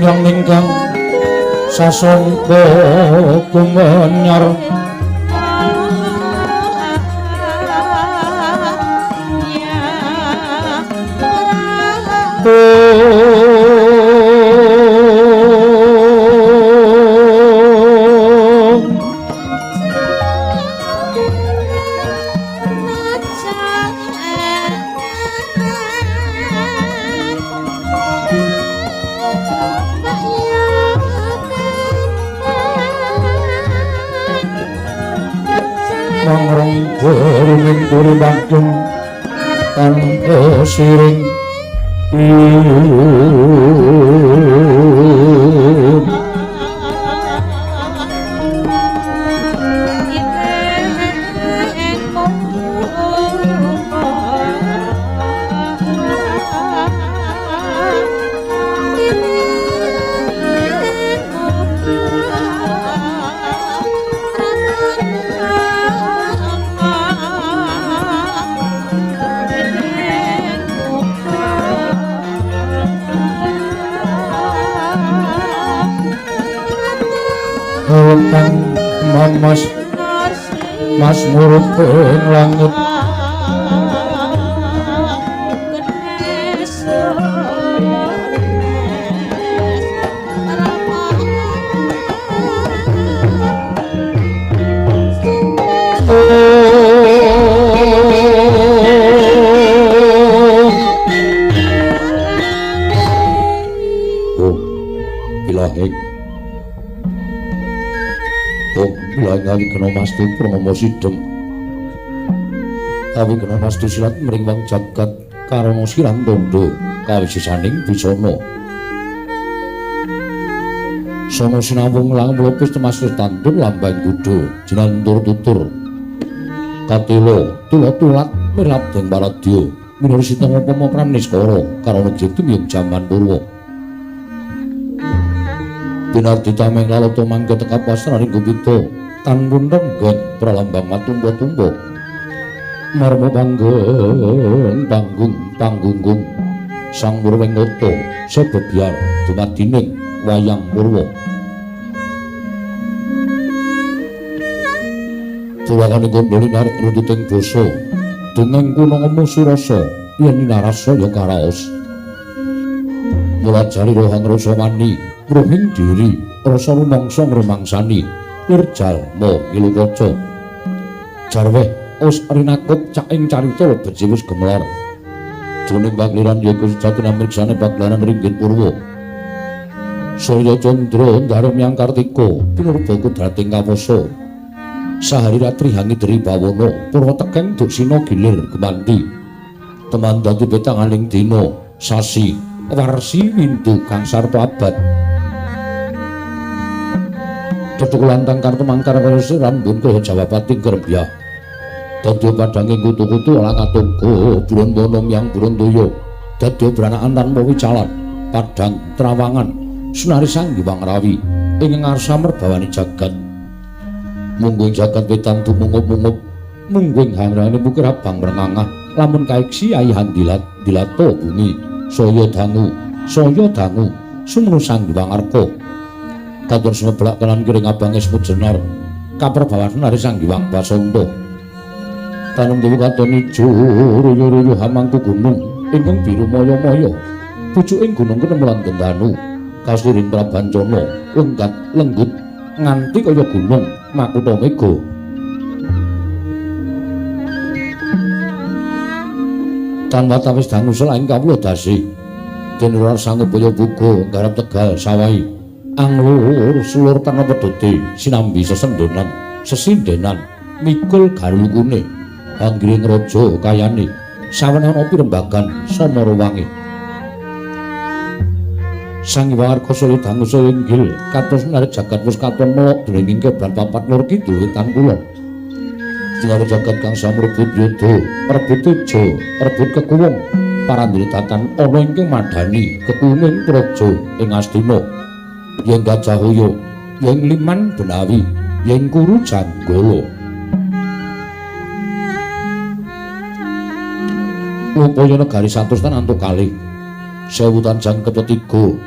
Rong ingkang sasongko gumenyar siring. Mas mas muruping langit Kawigena mastu purnama sidhem kawigena mastu silat mring wong jagat karana siran tandha kawisisaning bisana sono sinawung lang mlupis temas tandur lambang kuda jinantur tutur katela tula tulat mirabdeng paradya minur siteng upama praniskara karana jeptung jaman purwa pinardi tameng lalata mangke tekap wasraning gupita tanpun renggen pralambang matumpa-tumpa marma panggung panggung panggunggung sang Purwengata sebebyar dumadining wayang purwa tuwakane kandhane narik runtuting basa dongeng kuna ngemu surasa yen narasa ya karaos mulajari rohang rasa wani ruhing diri rasa rumangsa ngrumangsani Nirjalma ngilu kaca jarweh us rinakup caking carita lebet wis gemelar jroning pagliran yaiku sejatine mriksane pagelaran ringgit purwa Surya Candra ndharem yang Kartika pinurba kudrating kawasa sahari ratri hangidri bawana purwa tekeng duksina gilir gemanti teman dadi petanganing dina sasi warsi windu kang sarta abad Tetuku lantang kartu mangkar kaya rambun kaya Jawapati Gerbyah. Dadi padhange kutu-kutu lan atungku burun wono yang burun toya. Dadi branakan tanpa wicalan, padhang trawangan, sunari sang Hyang Rawi ing ngarsa merbawani jagat. Mungguing jagat wetan dumungup-mungup, mungguing hangrane bukir abang mrengangah lamun kaiksi ayihan dilat dilato bumi saya dangu sumnu sang Hyang Arka. Katon sumeblak kanan kiri ngabange semut jenar kaperbawan nari sang Hyang Basanta tanem dewu katon ijo ruyu-ruyu hamangku gunung ingkang biru maya-maya pucuking gunung ketemu lan gendanu kasurin prabancana lenggat lenggut nganti kaya gunung makutha mega tan watawis dangu selaing kawula dasi den ora sanggup kaya buga garap tegal sawahi anglur sulur tanpa pedhote sinambi sesendonan sesindenan mikul garulukune anggiring raja kayane saweneh ana pirembagan samarawangi. Sang Hyang Arga dangu saya inggil kados narik jagat wis katon melok dening kebran papat lor kidul wetan kulon. Sinare jagat kang samrebut yudha, rebut teja, rebut kekuwung, parandene datan ana ingkang madhani kekuwunging praja ing Astina. Yen Gajah Hoyo, yen Liman Benawi, yen Kuru Janggala. Upaya negari 100 tan antuk kalih. 1000 tan jangkep tiga.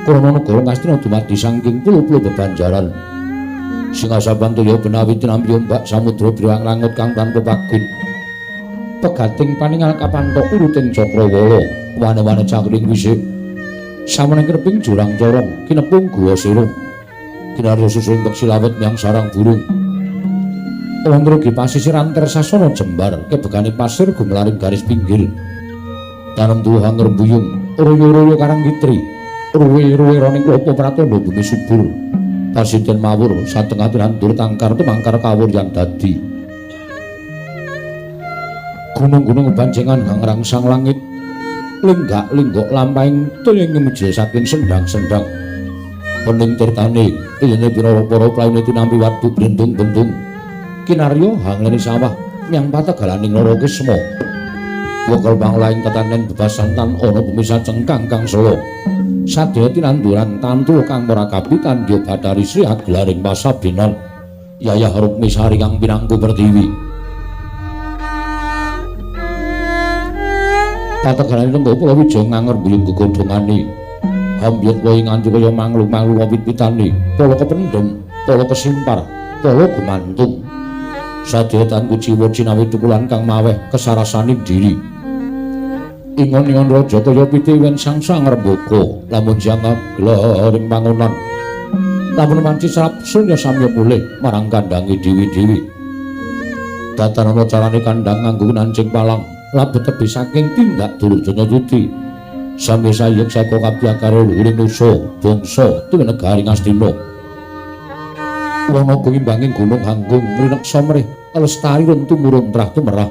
Krana negara Ngastina dumadi saking pulo-pulo bebanjaran. Singasaban toya Benawi tinampi ombak samudra brewang langut kang tanpa pagun. Pegating paningal kapantok uruting cakrawala, wane-wane cakring wisik. Samene kreping jurang corong, kinepung guwa sirung. Kinarya susuing peksi lawet nyang sarang burung. Wonten ugi pasisir antar sasana jembar, kebegane pasir gumelaring garis pinggir. Tanem tuwa ngrembuyung, royo-royo karang kitri. Ruwe-ruwe roning klopo pratandha bumi subur. Pasiden mawur satengah tinandur tangkar tumangkar kawur yang dadi. Gunung-gunung banjengan kang rangsang langit. Lenggak-lenggok lampahing toya ngemijil saking sendang-sendang. Pening tirtane iyene pira-para playune tinampi waduk blendung-bendung. Kinarya hangleni sawah nyang pategalaning Nara Kisma. Wekel pangolaing tetanen bebasan tan ana bumi sacengkang kang sela. Sadaya tinanduran tantu kang ora kapi tandya Bathari Sri agelaring pasabenan Yayah Rukmisari kang pinangku pertiwi. Pategalane lenggo Pulau Wijaya nganger buyung gegodhongane. Hambyut wae nganti kaya manglu-manglu wit-witane, pala kependhem, pala kesimpar, pala gumantung. Sadaya tan kuciwa cinawi tukulan kang maweh kesarasaning diri. Ingon-ingon raja kaya pitiwen sangsang rembaka, lamun siang glaring pangonan. Lamun manci serap sunya samya pulih marang kandange dewi-dewi. Datan ana carane kandhang nganggo nancing palang, labet tebih saking tindak Durjana Tuti. Samya sayek saka kabiyakare luhuring nusa, bangsa tuwin negari Ngastina. Wana gumimbanging gunung hanggung rineksa mrih lestari run tumurun trah tumerah.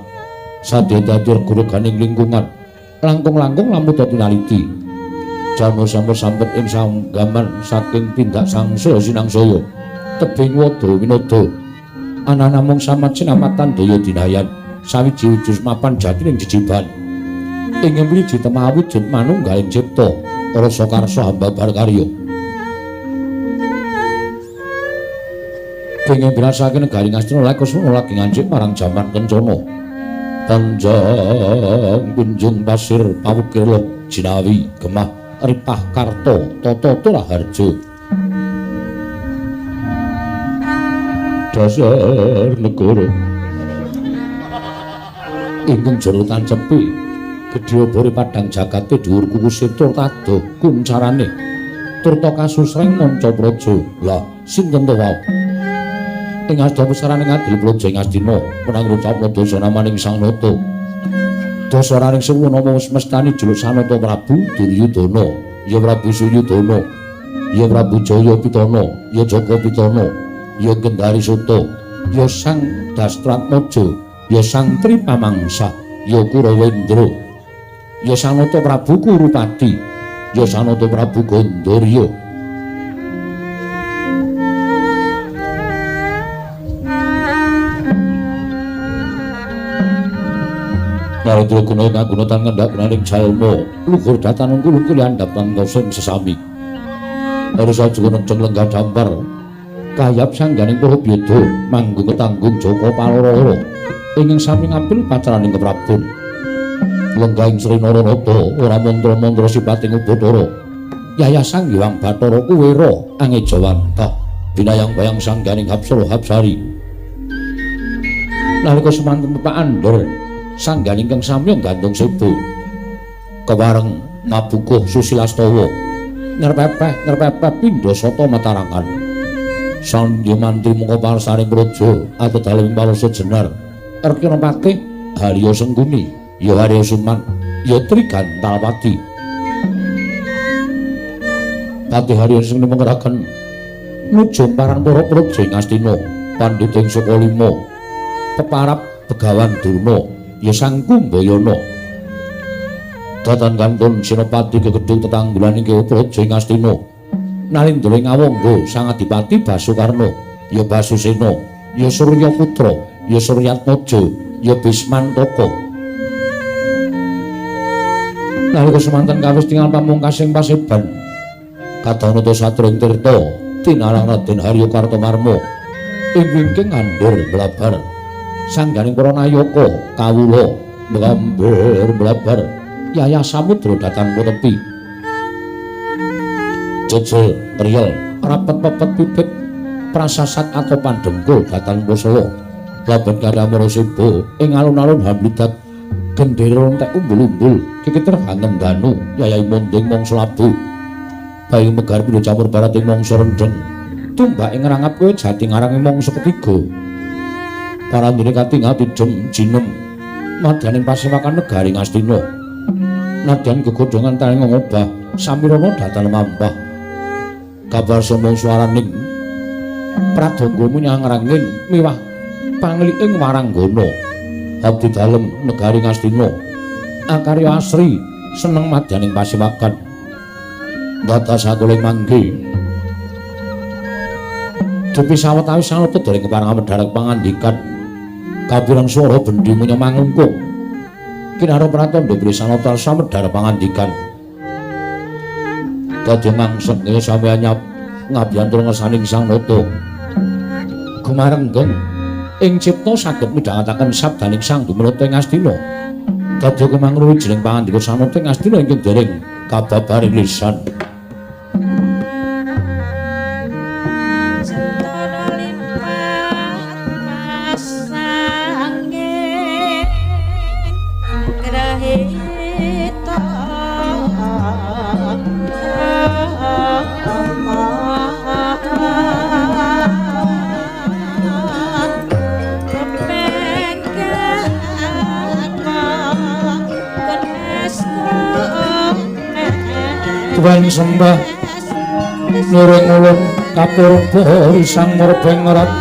Sadya dadi rega-reganing lingkungan. Langkung-langkung lamuta tinaliti. Jana sampun sampet ing sanggaman saking tindak sangsaya sinangsaya. Tebing wada winada. Ana namung samat sinamatan daya dinayan. Sawiji wujud mapan jatining jejiban. Ing mriji temah wujud manunggaling cipta. Rasa karsa hambabar karya. Kenging binasake negari Ngastina Lakesana lagi ngancik marang jaman kencana. Panjang kunjung pasir pawukir jinawi gemah ripah karta tata raharja. Dasar negara ingkang jero tancepi gedhe obore padhang jagate dhuwur kukuse tur tadoh kuncarane turta kasusreng manca praja. Lah sinten to wau? Ing asta pusarane ngadil praja ing Astina menang ngucapna dasa namaning Sang Nata. Dasaraning sewu nama wis mestani juluk Sanata Prabu Duryudana, ya Prabu Suyudana, ya Prabu Jaya Pitana, ya Jaka Pitana, ya Gendari Suta, ya Sang Dastratmaja, ya Sang Tripamangsa, ya Kurawendra, ya Sanata Prabu Kurupati, ya Sanata Prabu Gandarya. Narendra guna ngaguna tan ngendak gunaning jalma luhur datan kulung andhap lan sesami. Harus aja nenceng lenggah dampar kayap sangganing para byada manggung ketanggung Jaka Paloro ingkang sami ngampil pacaraning keprabon. Lenggahing Sri Naranata ora mantra-mantra sipating Ubathara. Yayah Sang Hyang Bathara Kuwera angejawantah binayang bayang sangganing Hapsara Hapsari. Nalika semanten pepak andher sangganing kang samya gantung sedo kewareng mabukuh Susilastawa ngerpepeh ngerpepeh pindha sata matarangan. Sandya mantri mungko parsaning praja atedalem palasa jenar Erkina patih Harya Sengkuni ya Harya Suman ya Trigantalpati. Patih Harya Sengkuni mengeraken nuju paran para praja ing Astina. Pandhita ing Sukalima peparap Begawan Durna ya Sang Kumbayana datan kantun Senopati gegedhug tetanggulan ing Praja ing Astina Nalindra ing Awangga Sang Adipati Basukarna ya Basusena ya Suryaputra ya Suryatmaja ya Bismantaka. Nalika semanten kawis tingal pamungkasing paseban kadanata satring tirta tinalang Raden Haryo Kartomarma ing wingking ngandhur blabar sangganing para nayaka kawula mlamber blabar yayah samudra datan tepi jejel riyel rapet-pepet pipit prasasat atau pandengkul datan Kosala laben karya Siba ing alun-alun hamlidat gendera entek umbul-umbul kikiter hangen danu yayahi munding mangsa labu bayi megar pindha campur barat ing mangsa rendheng tumbak ing ngrangap kowe jati ngarang ing mangsa ketiga parandene katingal tidhem jinem madyaning pasewakan negari Ngastina nadyan gegodhongan taring ngobah samirana datan mampah kabar sombong swaraning pradangga menyang rangin miwah pangliking waranggana abdi dalem negari Ngastina akarya asri seneng madyaning pasewakan dados sakuling manggi dupi sawetawis sanata dereng kepareng medharak pangandikan kapireng swara bendi munya mangungkung kinara pratandha bilih sanata samedhar pangandikan dadi mangsek sampeyan ngabyantur ngersaning Sang Nata gumarenggeng ing cipta saged midhangetaken sabdaning Sang Dumanata ing Astina dadi kemangruwi jeneng pangandika Sanata ing Astina ingkang dereng kababaring lisan. Tuhan sembah nuring ulun kapurba sang murbeng rat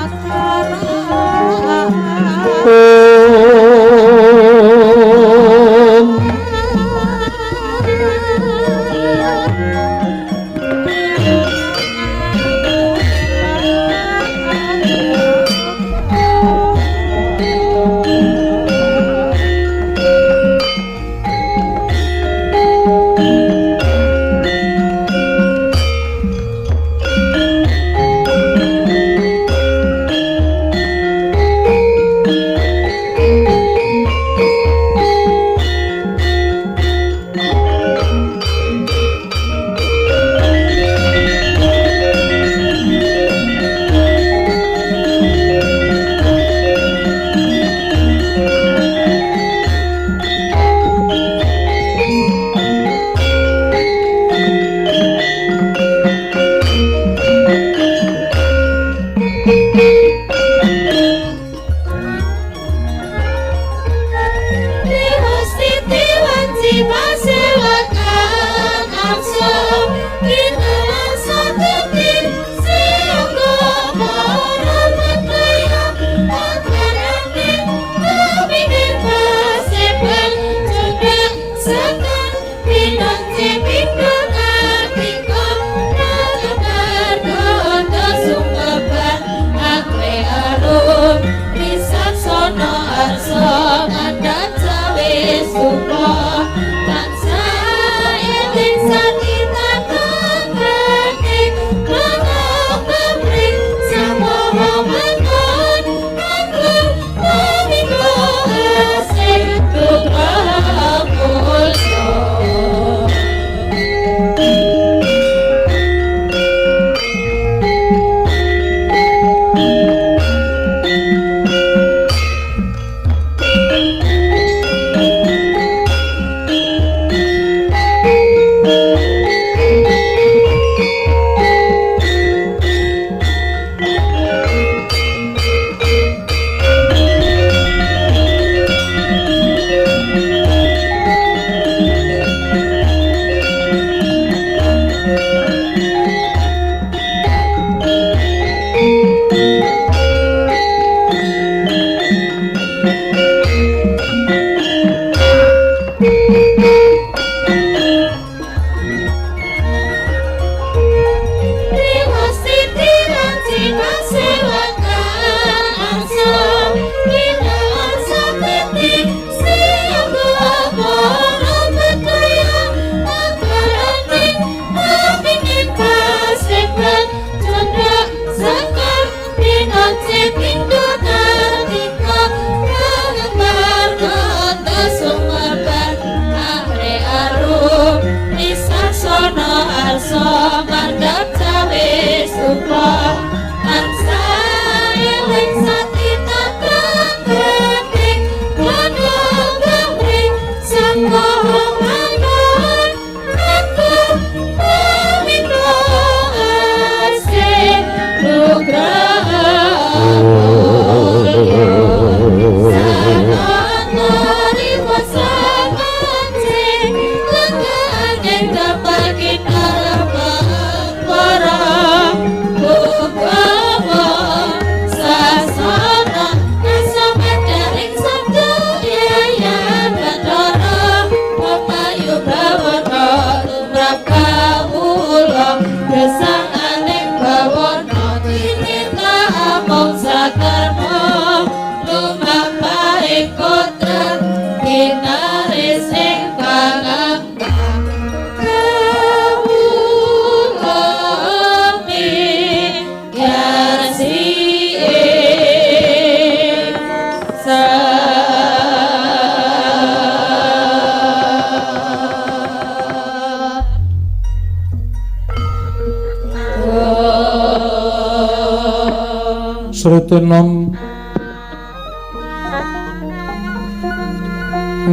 Tenom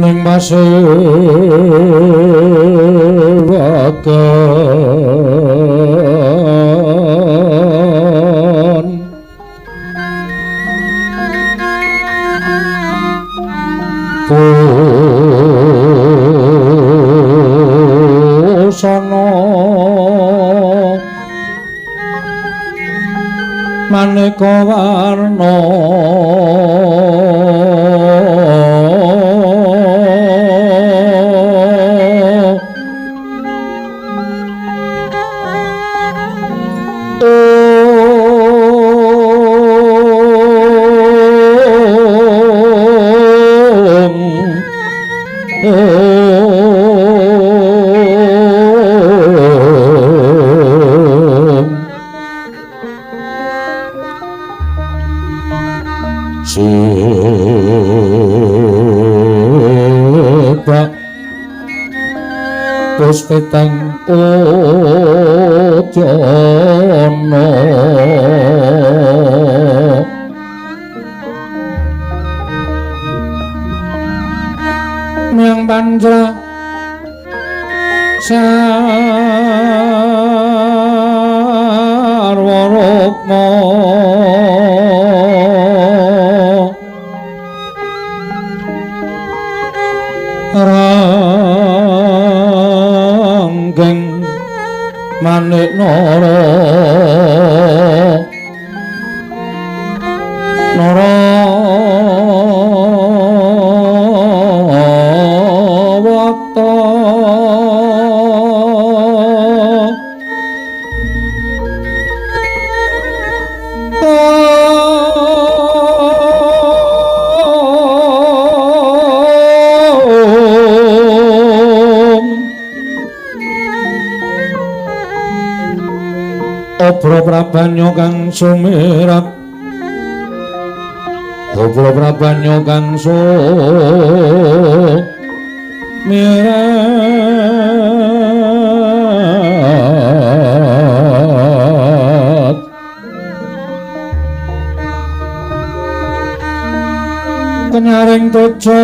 ning pasewakan busana maneka warna Puspitang ujana Miang panca sarwa rukma Ranggeng manik nara nara wata Obro prabanyo kang sumirat, obro prabanyo kang sumirat, kenyaring tejo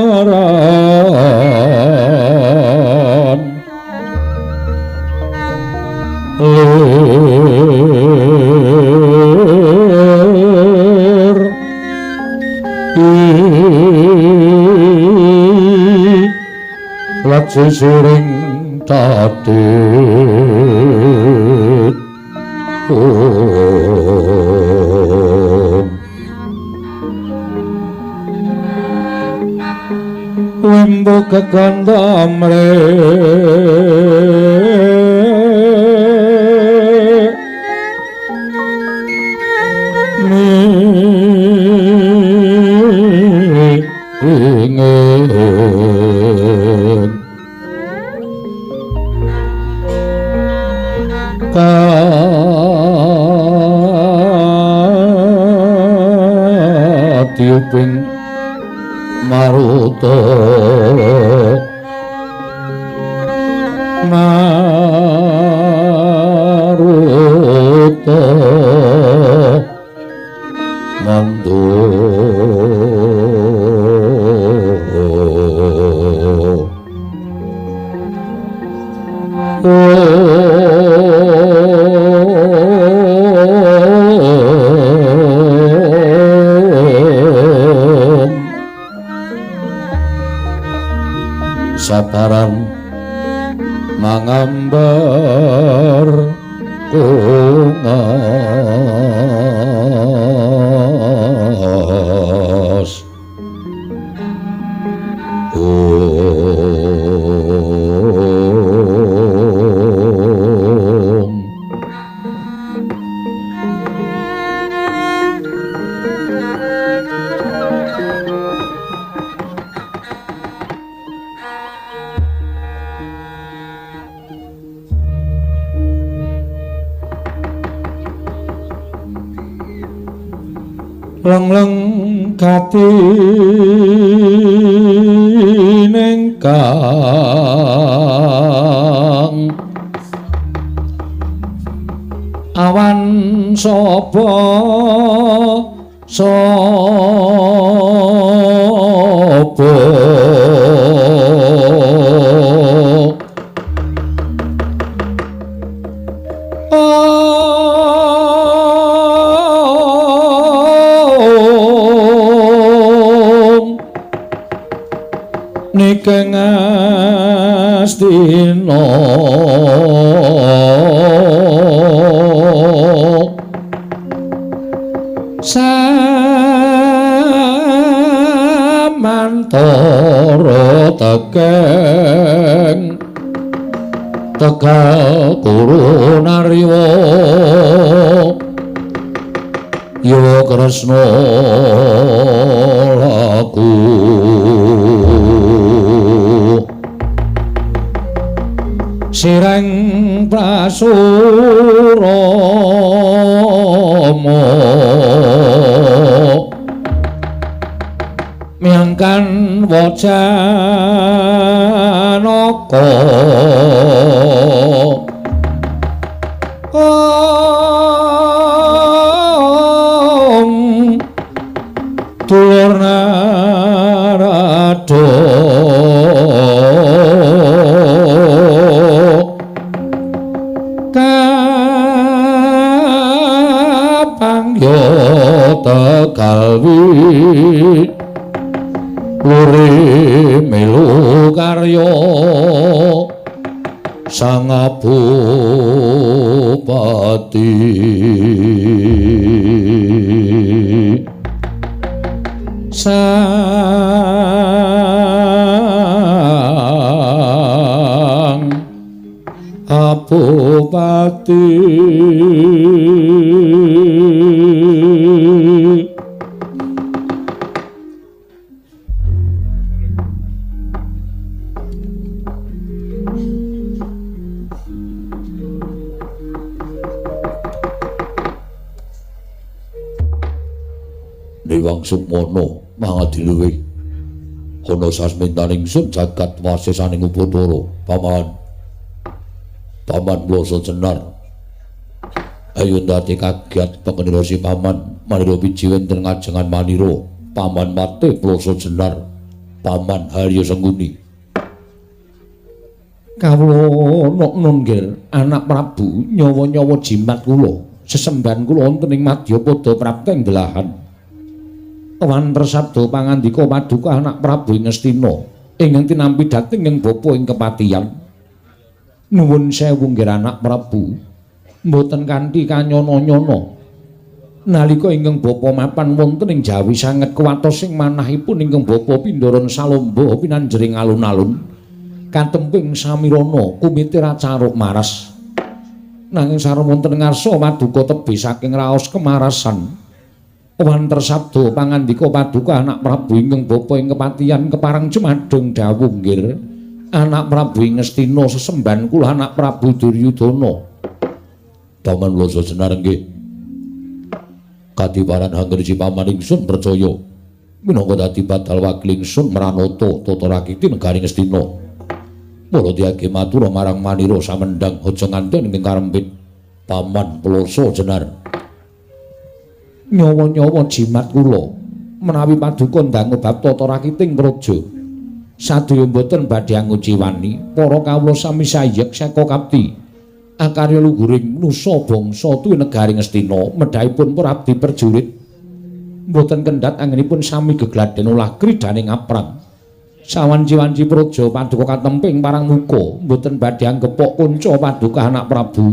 leliwaran lir ilat sisiring tatit Wimbo kekandamre ingin katiuping maruta maruta mandu Saparan mangambar kungas Om Leng-leng gati nengkang Awan sapa sapa Nikeng Astina samantara tekeng Tegal Kuru Nariwa Yawa Kresna laku sireng prasurama miyangkan wajanaka ong dulur narada kapangya Tegalwi luri melu karya Sang Bupati Sang Bupati. Dewang Sukmana mangadiluwih ana sasmintaning ingsun jagat wasesaning Upacara. Paman, Paman Ploso Jenar, ayo ndate kagiat pengenira si Paman manira biji wonten ngajengan manira. Paman Mate Ploso Jenar, Paman Harya Sengkuni. Kawula nok nunggil anak Prabu nyawa-nyawa jimat kula, sesembahan kula wonten ing Madyapada prapteng delahan. Wanter sabda pangandika paduka anak Prabu ing Ngastina ingkang tinampi dhateng ing bapa ing kepatihan. Nuwun sewu nggih anak Prabu, mboten kanthi kanyana-nyana. Nalika ingkang bapa mapan wonten ing Jawi sanget kuwatos ing manahipun ingkang bapa pindharan salomba pinanjering alun-alun katemping samirana kumite racaruk maras. Nanging sareng wonten ngarsa paduka tebih saking raos kemarasan. Wanter sabda pangandika paduka anak Prabu ingkang bapa ing kepatihan kepareng jumadung dawuh nggih anak Prabu ing Ngastina sesembahan kula anak Prabu Duryudana. Paman Ploso Jenar nggih kadiparan hangger paman ingsun percaya minangka dadi badal wakil ingsun mranata tata rakiti negari Ngastina. Mula diage matur marang manira samendhang aja nganten ing karempit. Paman Ploso Jenar, nyawa-nyawa jimat kula menawi paduka ndangu bab tata rakiting praja sadaya mboten badhe anguciwani para kawula sami sayek seka kapti akarya luhuring nusa bangsa tuwi negari Ngastina medhahipun para abdi prajurit mboten kendhat anggenipun sami gegladen olah kridhaning aprang sawanci-wanci praja paduka katemping parang muka mboten badhe anggepok kunca paduka anak Prabu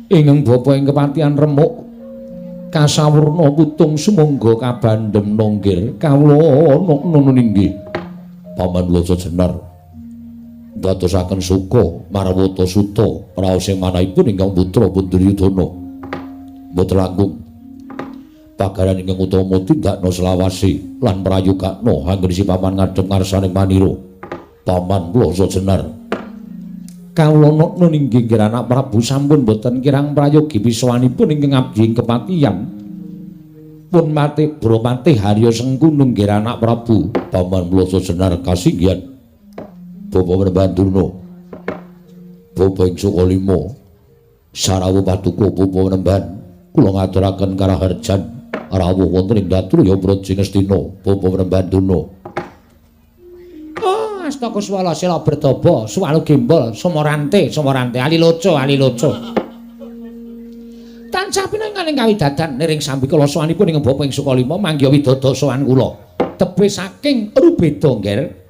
ingkang bapa ing kepatihan remuk kasawurna putung sumangga kabandhem nonggir kawula nunun inggih. Paman Ploso Jenar ndadosaken suka marwata suta raos ing manahipun ingkang putra pun Duryudana. Mboten langkung pagaran ingkang utama tindakna selawase lan prayogakna anggene si paman ngadhep ngarsaning manira. Paman Ploso Jenar, kawula nunun inggih anak Prabu sampun boten kirang prayogi pisawanipun ingkang abdi ing kepatihan pun mate Bromate Harya Sengkuni nggih anak Prabu. Paman Ploso Jenar kasinggihan Bapa Panembahan Durna. Bapa ing Sukalima sarawuh paduka Bapa Panembahan kula ngaturaken karaharjan rawuh wonten ing Datulaya Praja Ngastina Bapa Panembahan Durna. Oh, astaka swala sila berdaba, suwalu gembol, sumorante, sumorante, aliloco, aliloco. Tansah pinanganing kawidadan niring sambikala sowanipun ing Bapa ing Sukalima manggiha widada sowan kula. Tebih saking Rubeda, Ngger.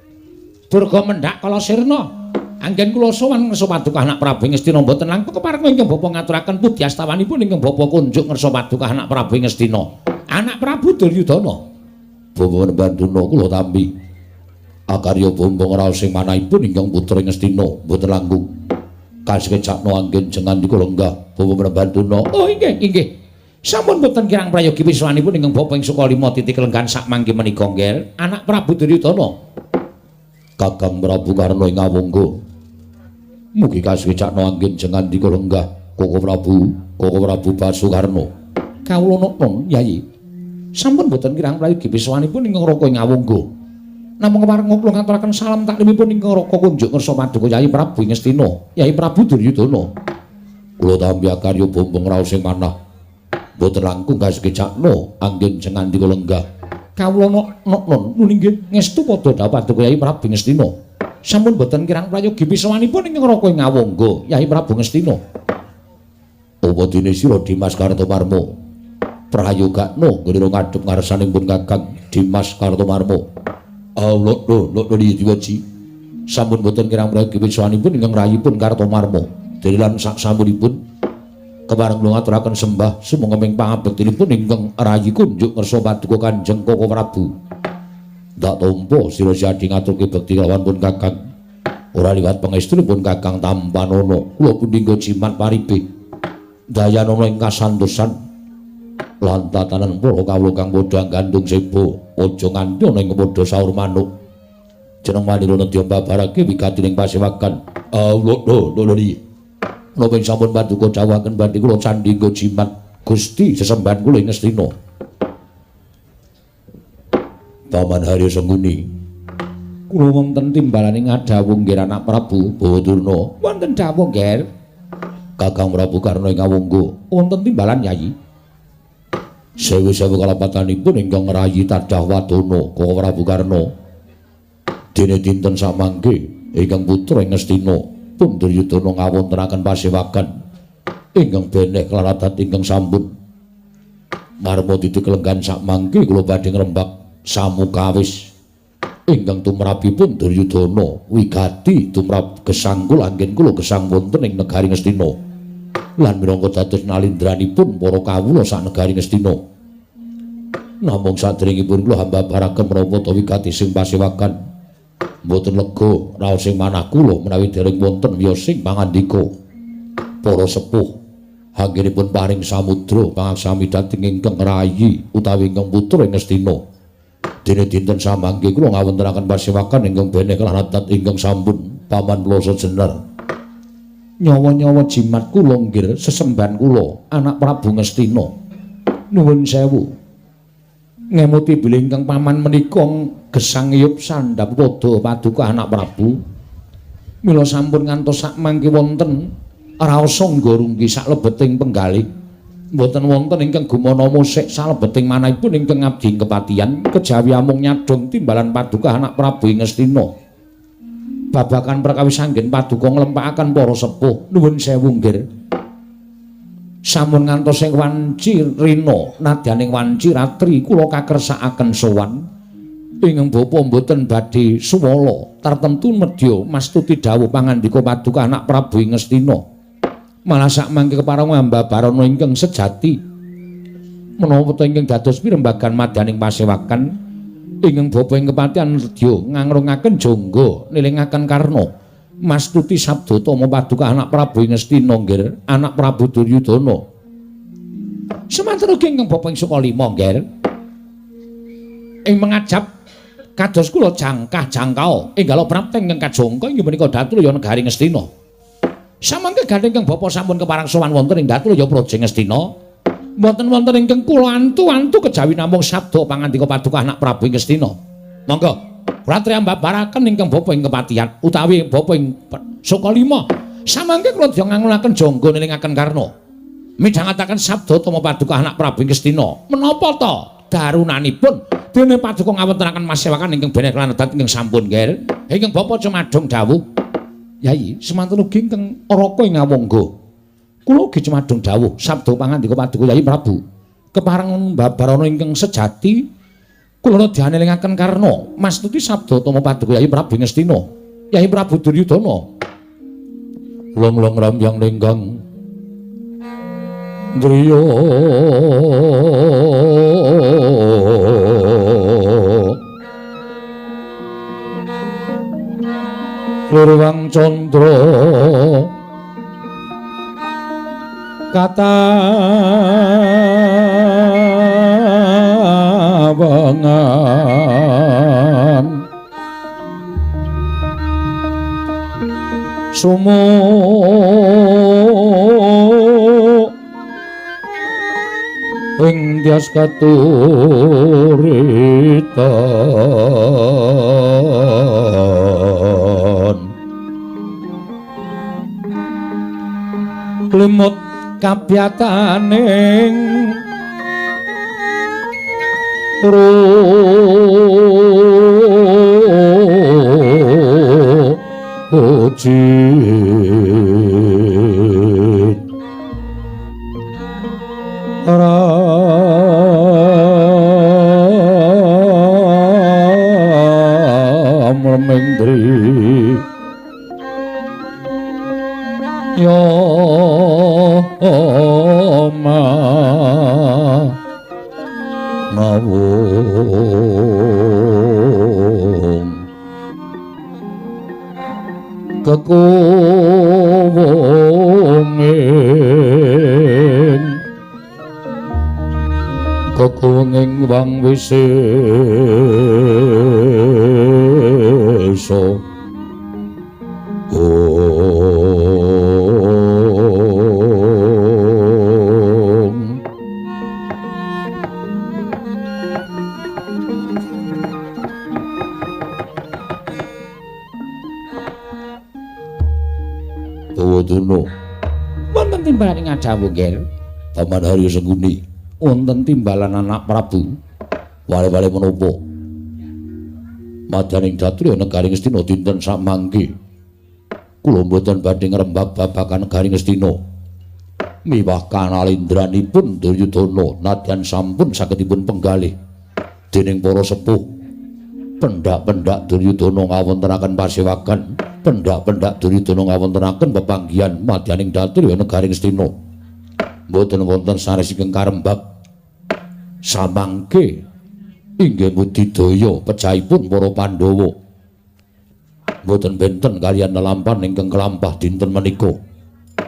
Durga mendhak kala sirna. Anggen kula sowan ngersa paduka anak Prabu Ngastina mboten langkung kepareng ingkang Bapa ngaturaken puji astawanipun ingkang Bapa kunjuk ngersa paduka anak Prabu Ngastina. Anak Prabu Duryudana. Bapa Panembahan Durna kula tampi. Akarya bombong raos sing manahipun ingkang putra Ngastina mboten langkung kasekecakno anggen jengandika lenggah Bapa Panembahan Durna. Oh inggih, inggih. Sampun boten kirang prayogi wiswanipun ingkang Bapa ing Sukalima titik lenggahan sak mangke menika, Ngger. Anak Prabu Duryudana. Kakang Prabu Karna ing Awangga. Mugi kasekecakno anggen jengandika lenggah Koko Prabu, Koko Prabu Basukarna. Kawula nokno, Yayi. Sampun boten kirang prayogi wiswanipun ingkang Raka ing Awangga. Namung kepareng kula ngaturaken salam taklimipun ingkang Raka kunjuk ngersa paduka Yayi Prabu Ngastina, Yayi Prabu Duryudana. Kula tampi akarya bombong raos sing manah. Mboten langkung kasekecakno anggen jengandika lenggah. Kawula nokno nun inggih ngestu padha dawuh paduka Yayi Prabu Ngastina. Sampun boten kirang prayogi pisawanipun ingkang Raka ing Awangga, Yayi Prabu Ngastina. Apa dene sira Dimas Kartomarma? Prayogakno nggone ngadhep ngarsaning pun Kakang Dimas Kartomarma. Allah lho lho diwaji. Sampun boten kirang prayogi pisawanipun ingkang rayipun Kartomarma. Dene lan sak sampunipun kepareng kula ngaturaken sembah sumangga pangabektinipun ingkang rayi kunjuk ngersa paduka Kanjeng Koko Prabu. Ndak tampa sira siadi ngaturke bekti kelawan pun Kakang. Ora liwat pangestunipun Kakang tampanana. Kula pundhingga jimat paribe. Dayanana ing kasantosan lan tatanan para kawula kang padha gandung seba. Aja nganti ana ing padha saur manuk. Jeneng manira nedya mbabarake wigatining pasewakan. Allah lho lho lho. Napa sampun paduka dawuhaken badhe kula candhingga jimat Gusti sesembahan kula ing Ngastina. Paman Harya Sengkuni. Kula wonten timbalane ngadhawuh nggih anak Prabu Bawadurna. Wonten dawuh, Ngger. Kakang Prabu Karna ing Awangga. Wonten timbalan, Yayi. Sewu-sewu kalapatanipun ingkang ngrayi tadah wadana Koko Prabu Karna. Dene dinten samangke ingkang putra ing Ngastina pun Duryudana ngawontenaken pasewakan ingkang beneh klaradat ingkang sampun marma titik lenggan sakmangke kula badhe ngrembak samukawis ingkang tumrapipun Duryudana wigati tumrap gesang kula anggen kula gesang wonten ing negari Ngastina lan minangka dados nalindranipun para kawula sak negari Ngastina. Namung sadèrèngipun kula hambabaraken menapa ta wigati sing pasewakan mboten lega raos sing manah kula menawi dereng wonten wiyosing pangandika para sepuh anggenipun paring samudra pangaksami dhateng ingkang rayi utawi ingkang putra ing Ngastina. Dene dinten samangke kula ngawontenaken pasewakan ingkang beneh klaradat ingkang sampun Paman Ploso Jenar. Nyawa-nyawa jimat kula nggir sesembahan kula anak Prabu Ngastina. Nuwun sewu. Ngemuti bilih ingkang paman menika gesang ngiyup sandhap padha paduka anak Prabu. Mila sampun ngantos sakmangke wonten raos angga runggi saklebeting penggalih. Mboten wonten ingkang gumana musik salebeting manahipun ingkang abdi kepatihan kejawi amung nyadhong timbalan paduka anak Prabu ing Ngastina. Babakan perkawis anggen paduka nglempakaken para sepuh. Nuwun sewu nggir. Sampun ngantos ing wanci rina nadyaning wanci ratri kula kakersakaken sowan ingkang bapa mboten badhe suwala tartemtu medya mastuti dawuh pangandika paduka anak Prabu ing Ngastina. Malah sakmangke kepareng ambabarana ingkang sejati menawa ingkang dados pirembagan madyaning pasewakan ingkang bapa ing kepatihan nedya ngangrungaken jangga nilingaken karna mastuti sabda tama paduka anak Prabu ing Ngastina nggir anak Prabu Duryudana. Semanten ugi ingkang bapa ing Sukalima nggir ing mengajap kados kula jangkah jangkao enggalo prapta ingkang kajangka inggih menika Datulaya negari Ngastina. Samangke gandeng ingkang bapa sampun keparang sowan wonten ing Datulaya Praja Ngastina mboten wonten ingkang kula antu-antu kejawi namung sabda pangandika paduka anak Prabu ing Ngastina. Monggo. Kula triyambabaraken ingkang bapa ing kepatihan utawi bapa ing Sukalima. Samangke kula ngangunaken jangga nelingaken Karna. Midhangetaken sabda tama paduka anak Prabu ing Ngastina. Menapa ta darunanipun dene paduka ngawontenaken masewakan ingkang bener lan edat ingkang sampun nggih. Ingkang bapa cumadung dawuh. Yai, semanten ugi ingkang Raka ing Ngawangga. Kula ugi cumadung dawuh sabda pangandika paduka Yai Prabu. Kepareng babarana ingkang sejati kula dianelingaken Karna mastuti sabda tama paduka Yai Prabu Ngastina. Yai Prabu Duryudana. Long-long ramyang lenggang driya lurwang candra katawangan sumu ing dyas katuritan limut kabyataning ruji Ramendri ya ma nawung kekuwunging kekuwunging wang wisesa om Bawadana wonten timbalan ing adhawuh nggih Paman Harya Sengkuni wonten timbalan anak Prabu wale-wale menapa madyaning datriya negari Ngastina dinten samangke kula mboten badhe ngrembak babagan negari Ngastina miwah kanalindranipun Duryudana nadyan sampun sagedipun penggalih dening para sepuh pendak-pendak Duryudana ngawontenaken pasewagan pendak-pendak Duryudana ngawontenaken pepanggihan madyaning datriya negari Ngastina mboten wonten sanes ingkang karembak samangke inggih budidaya pejahipun para Pandhawa mboten benten kaliyan lelampan ingkang kelampah dinten menika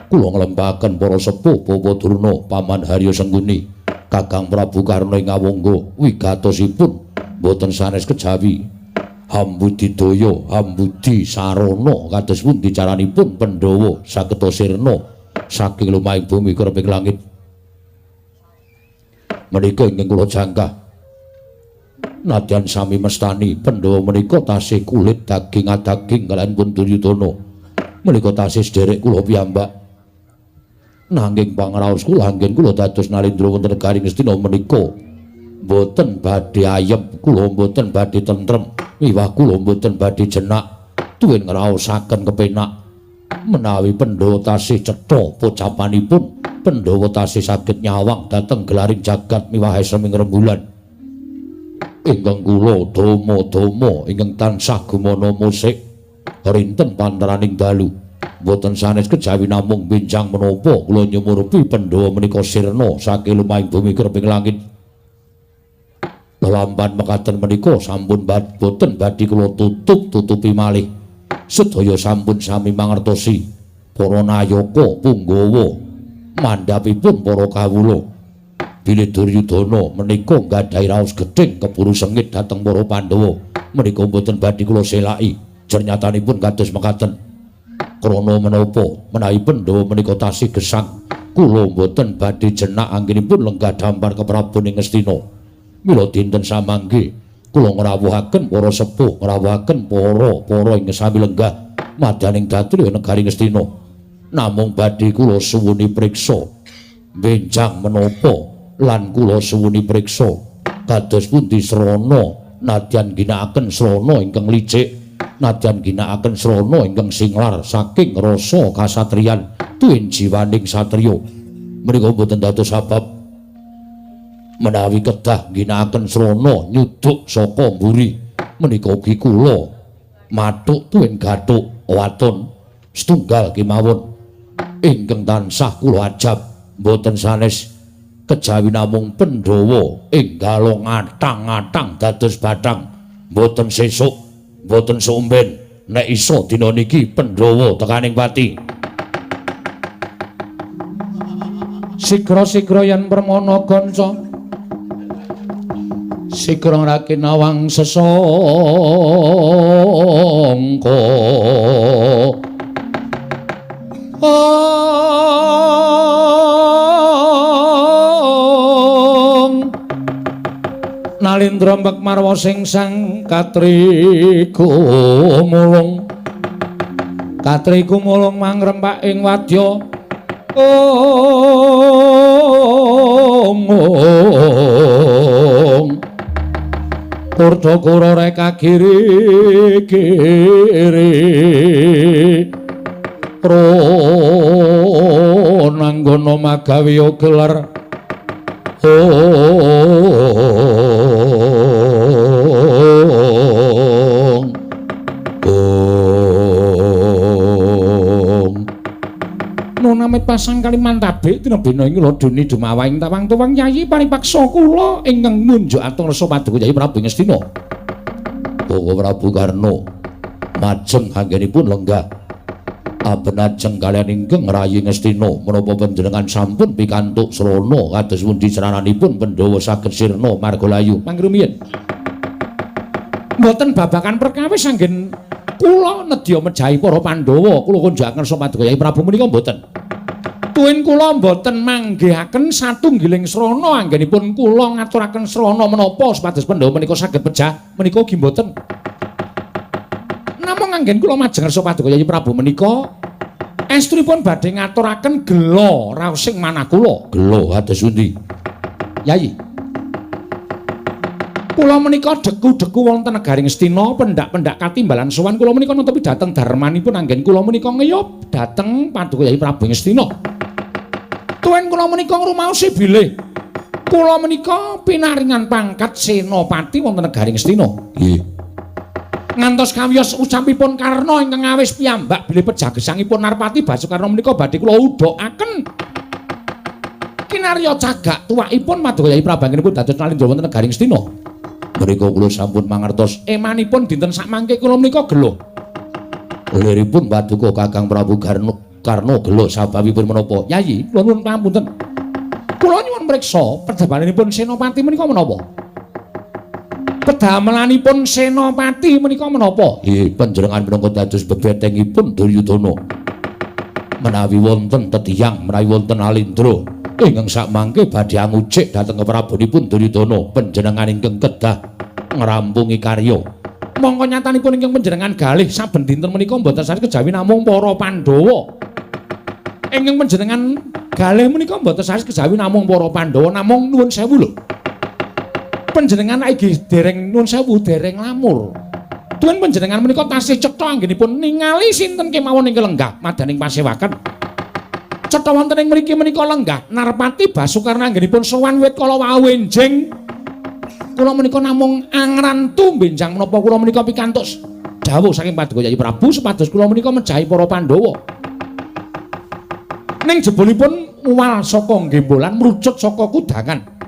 kula nglempaken para sepuh Bapa Durna Paman Harya Sengkuni Kakang Prabu Karna ing Ngawangga wigatosipun mboten sanes kejawi hambudidaya hambudi sarana kados pundi caranipun Pandhawa saged sirna saking lumahing bumi kreping langit menika ingkang kula jangkah nadyan sami mestani Pandhawa menika tasih kulit daging adaging kaliyan pun Duryudana menika tasih sederek kula piyambak nanging pangraos kula anggen kula dados nalindra wonten negari Ngastina menika mboten badhe ayem kula mboten badhe tentrem miwah kula mboten badhe jenak tuwin ngraosaken kepenak menawi Pandhawa tasih cetha pocapanipun Pandhawa tasih saged nyawang dhateng gelaring jagat miwah esem ing rembulan ingkang kula dama-dama ingkang tansah gumana musik rinten panteraning dalu mboten sanes kejawi namung benjang menapa kula nyumurupi Pandhawa menika sirna saking lumahing bumi kreping langit lelampan mekaten menika sampun boten badhe kula tutup-tutupi malih sedaya sampun sami mangertosi para nayaka punggawa mandhapipun para kawula bilih Duryudana menika nggadahi raos gedhing keburu sengit dhateng para Pandhawa menika mboten badhe kula selaki jernyatanipun kados mekaten krana menapa menawi Pandhawa menika tasih gesang kula mboten badhe jenak anggenipun lenggah dhampar keprabon ing Ngastina mila dinten samangke Kula ngrawuhaken para sepuh, ngrawuhaken para ingkang sami lenggah madyaning dhatri negari Ngastina. Namung badhe kula suwuni priksa benjang menapa lan kula suwuni priksa kados pundi srana nadyan ginakaken srana ingkang licik, nadyan ginakaken srana ingkang singlar saking rasa kasatriyan tuwin jiwaning satriya. Menika mboten dados sabab menawi kedah ginakaken srana nyuduk saka mburi menika ugi kula mathuk tuwin gathuk waton setunggal kemawon ingkang tansah kula ajab mboten sanes kejawi namung Pandhawa enggala ngatang-ngatang dados bathang. Mboten sesuk, mboten sumben, nek iso dina niki Pandhawa tekaning pati. Sigra-sigra yen permana kanca, sigra ngraki nawang sesangka. Nalindra mbek marwa sing sang katriku mulung, katriku mulung mangrempak ing wadya. Ong kurda kura reka kiri kiri ronanggana magawe gelar. Ong ong nunamit pasang Kalimantabik tinebena ing laduni dumawaing tawang-tuwang Yayi paripaksa kula ingkang ngunjuk atur rasa paduka Yayi Prabu Ngastina. Bapak Prabu Karna majeng anggenipun lenggah abenajeng kaliyan ingkang rayi Ngastina menapa panjenengan sampun pikantuk srana kados pundi crananipun Pandhawa saged sirna margalayu. Mangrumiyin mboten babakan perkawis anggen kula nedya mejahi para Pandhawa kula kunjukaken rasa paduka Yayi Prabu menika mboten. Tuwin kula mboten manggihaken satunggiling srana anggenipun kula ngaturaken srana menapa supados Pandhawa menika saged pejah menika ugi mboten. Namung anggen kula majeng ngersa paduka Yayi Prabu menika estunipun badhe ngaturaken gela raosing manah kula. Gela kados pundi? Yayi, kula menika deku-deku wonten negari Ngastina, pendak-pendak katimbalan sowan kula menika netepi dhateng darmanipun anggen kula menika ngeyup dhateng paduka Yayi Prabu Ngastina. Tuwin kula menika ngrumaosi bilih kula menika pinaringan pangkat senopati wonten negari Ngastina. Nggih. Ngantos kawiyos ucapipun Karna ingkang awis piyambak bilih pejagesangipun Narpati Basukarna menika badhe kula udhokaken. Kinarya cagak tuwakipun paduka Yayi Prabu anggenipun dados nalindra wonten negari Ngastina. Mriku kula sampun mangertos emanipun dinten sakmangke kula menika gelo. Liripun paduka Kakang Prabu Karna gelo sababipun menapa? Yayi, kula nyuwun pangapunten. Kula nyuwun priksa pedamelanipun senopati menika menapa? Pedamelanipun senopati menika menapa? Nggih, panjenengan minangka dados bebetengipun Duryudana. Menawi wonten tetiyang, menawi wonten alindra ingkang sakmangke badhe angucik dhateng keprabonipun Duryudana, panjenengan ingkang kedah ngrampungi karya. Mongko nyatanipun ingkang panjenengan galih saben dinten menika mboten sanes kejawi namung para Pandhawa. Ingkang panjenengan galih menika mboten sanes kejawi namung para Pandhawa, namung nuwun sewu lho. Panjenengan iki dereng nuwun sewu dereng lamur. Tuwin panjenengan menika tasih cetha anggenipun ningali sinten kemawon ingkang lenggah madaning pasewakan. Cetha wonten ing mriki menika lenggah Narpati Basukarna anggenipun sowan wit kala wau enjing. Kula menika namung angrantu benjang menapa kula menika pikantuk dawuh saking paduka Yayi Prabu supados kula menika mejahi para Pandhawa. Ning jebulipun muwal saka gembolan mrucut saka kudangan.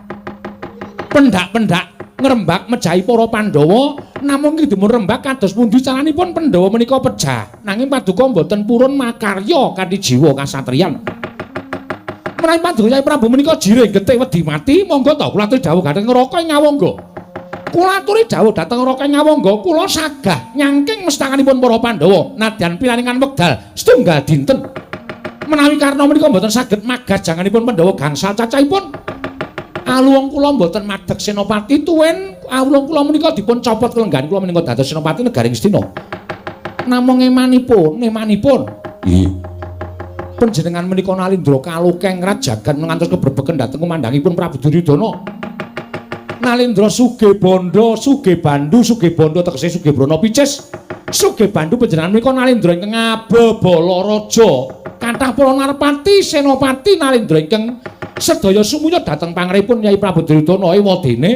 Pendak-pendak ngrembak mejahi para Pandhawa, namung iki dipun rembak kados pundi caranipun Pandhawa menika pejah. Nanging paduka mboten purun makarya kanthi jiwa kasatriyan. Menawi paduka Yayi Prabu menika jirih getih wedi mati, monggo to kula aturi dawuh dhateng Raka ing Ngawangga. Kula aturi dawuh dhateng Raka ing Ngawangga, kula sagah nyangking mestakanipun para Pandhawa nadyan pinaringan wekdal setunggal dinten. Menawi Karna menika mboten saged magas janganipun Pandhawa gangsal cacahipun. Aluwung kula mboten madheg senopati tuwin aluwung kula menika dipun copot kelenggahan kula menika dados senopati negari Ngastina. Namung emanipun, emanipun. Nggih. Panjenengan menika Nalindra kalukeng rajagan ngantos kebrebegen dhateng kumandhangipun Prabu Duryudana. Nalindra sugih bandha, sugih bandu, sugih bandha tegese sugih brana picis. Sugih bandu panjenengan menika Nalindra ingkang abebala raja. Kathah para narpati, senopati Nalindra ingkang sedaya sumuya dhateng pangripun Kyai Prabu Duryudana ewadene.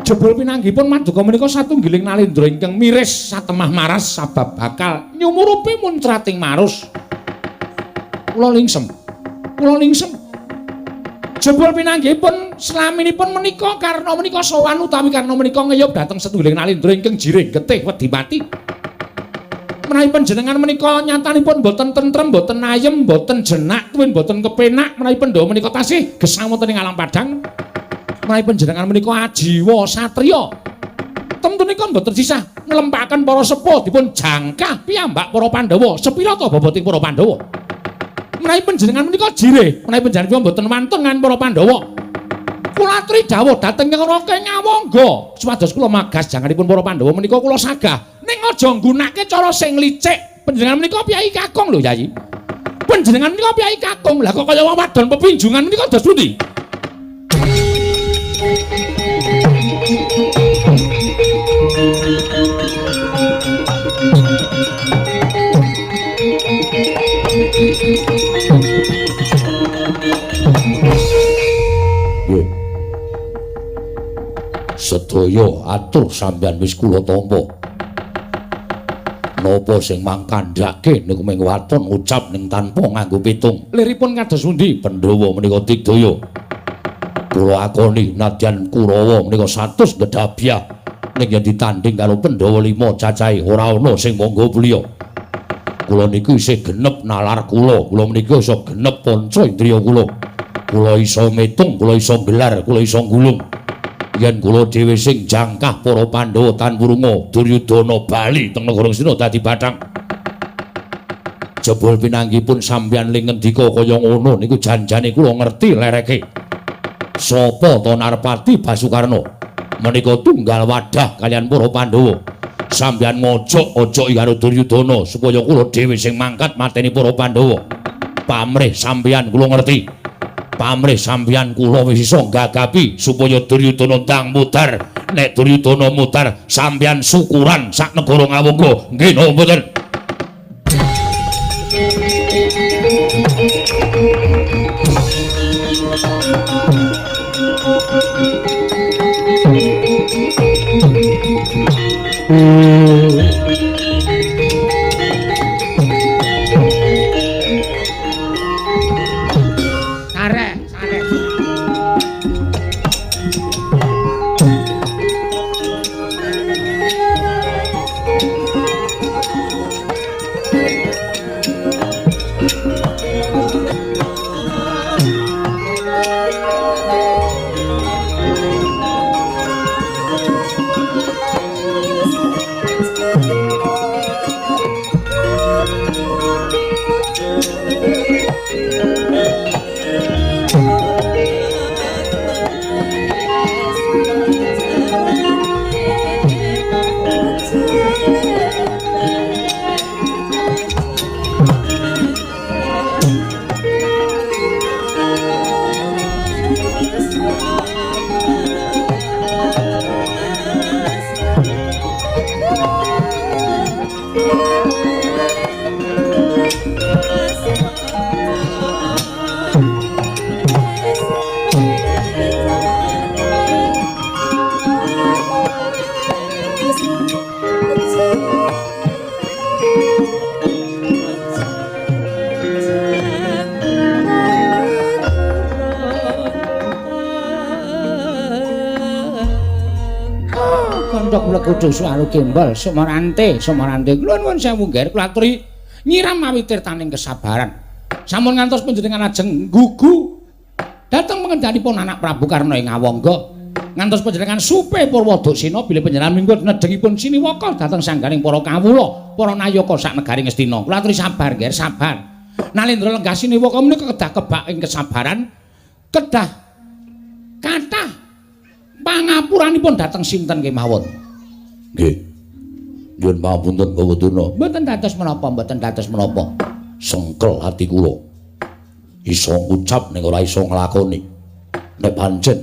Jebul pinanggihipun maduka menika satunggiling Nalindra ingkang miris satemah maras sabab bakal nyumurupi muncrating marus. Kula lingsem. Kula lingsem. Jebul pinanggihipun slaminipun menika karna menika sowan utawi karna menika ngeyup dhateng satunggiling Nalindra ingkang jirih getih wedi mati. Menawi panjenengan menika nyatanipun boten tentrem, boten ayem, boten jenak, tuwin boten kepenak, menawi Pandhawa menika tasih gesang wonten ing alam padhang. Menawi panjenengan menika ajiwa satriya, temtunipun boten sisah nglempakaken para sepuh dipun jangkah piyambak para Pandhawa. Sepira ta boboting para Pandhawa? Menawi panjenengan menika jirih, menawi panjenengan boten wantun ngan para Pandhawa. Kula aturi dawuh dhateng Raka Ngawangga supados kula magas janganipun para Pandhawa menika kula sagah. Ning aja nggunakake cara sing licik. Panjenengan menika piyai kakung lho, Yai. Panjenengan menika piyai kakung. Lah kok kaya wong wadon pepinjungan menika dos pundi? Nggih. Sedaya atur sampeyan wis kula tampa. Napa sing mangkandhake niku mung waton ngucap ning tanpa nganggo pitung. Liripun kados pundi? Pandhawa menika digdaya. Kula akoni nadyan Kurawa menika 100 gedhabyah ning yen ditanding karo Pandhawa 5 cacahe ora ana sing monggo priya. Kula niku isih genep nalar kula, kula menika iso genep panca indriya kula. Kula iso metung, kula iso gelar, kula iso gulung. Yen kula dhewe sing jangkah para Pandhawa tan wurunga Duryudana bali teng negara Ngastina dadi bathang. Jebul pinanggipun sampeyan ling ngendika kaya ngono niku janjane kula ngerti lereke. Sapa to Narpati Basukarna? Menika tunggal wadah kaliyan para Pandhawa. Sampeyan ngojok-ojoki karo Duryudana supaya kula dhewe sing mangkat mateni para Pandhawa. Pamrih sampeyan kula ngerti. Pamrih sampeyan kula wis iso gagapi supaya Duryudana ndang mudhar. Nek Duryudana mudhar, sampeyan syukuran sak negara Ngawangga. Nggih napa mboten? Kudu suwaru gembel sumarante sumarante kula nuwun sewu nggih kula aturi nyiram mawi tirtaning kesabaran sampun ngantos panjenengan ajeng gugu dhateng pengendhanipun anak Prabu Karna ing Ngawangga ngantos panjenengan supe Purwaduksena bilih panjenengan minggut nedhengipun siniwaka dhateng sangganing para kawula para nayaka sak negari Ngastina kula aturi sabar nggih sabar Nalendra lenggah siniwaka menika kedah kebak ing kesabaran kedah Pangapuranipun dhateng sinten kemawon? Nggih. Nyuwun pangapunten Bapak Durna. Mboten dados menapa, mboten dados menapa. Sengkel ati kula. Iso ngucap ning ora iso nglakoni. Nek pancen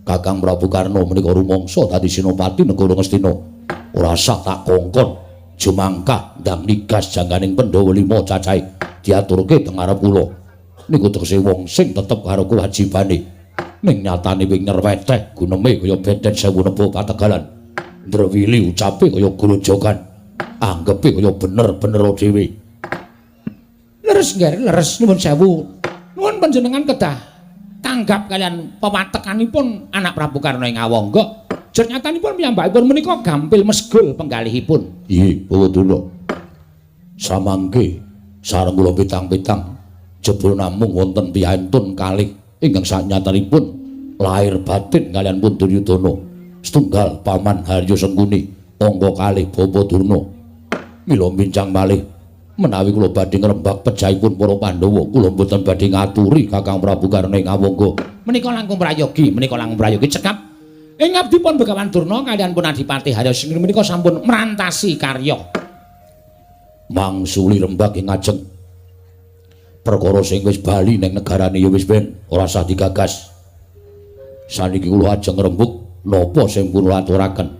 Kakang Prabu Karna menika rumangsa dadi senopati negara Ngastina, ora sah tak kongkon jumangkah ndang nigas jangganing Pandhawa 5 cacahe diaturke teng ngarep kula. Niku tegese wong sing tetep karo kewajibane. Ning nyatane wing nyerweteh guneme kaya benten sewu nebo pategalan. Ndrewili ucape kaya grojogan. Anggepe kaya bener-bener dhewe. Leres nggih, leres nuwun sewu. Nuwun panjenengan kedah tanggap kalian pewatekanipun anak Prabu Karna ing Awangga. Jernyatanipun piyambakipun menika gampil mesgul penggalihipun. Nggih, Bapak Durna. Samangke sareng kula pitang-pitang jebul namung wonten piyantun kalih ingkang sanyatanipun lahir batin kalian pun Duryudana. Setunggal Paman Haryo Sengkuni, angka kalih Bapak Durna. Mila bincang malih menawi kula badhe ngrembak pejahipun para Pandhawa, kula mboten badhe ngaturi Kakang Prabu Karna ing Awangga. Menika langkung prayogi, menika langkung prayogi cekap. Ing ngabdipun Begawan Durna kaliyan pun Adipati Haryo Sengkuni menika sampun merantasi karya. Mangsuli rembak ing ngajeng. Perkara sing wis bali ning negarane ya wis ben ora usah digagas. Saniki kula ajeng ngrembug napa sing pun aturaken.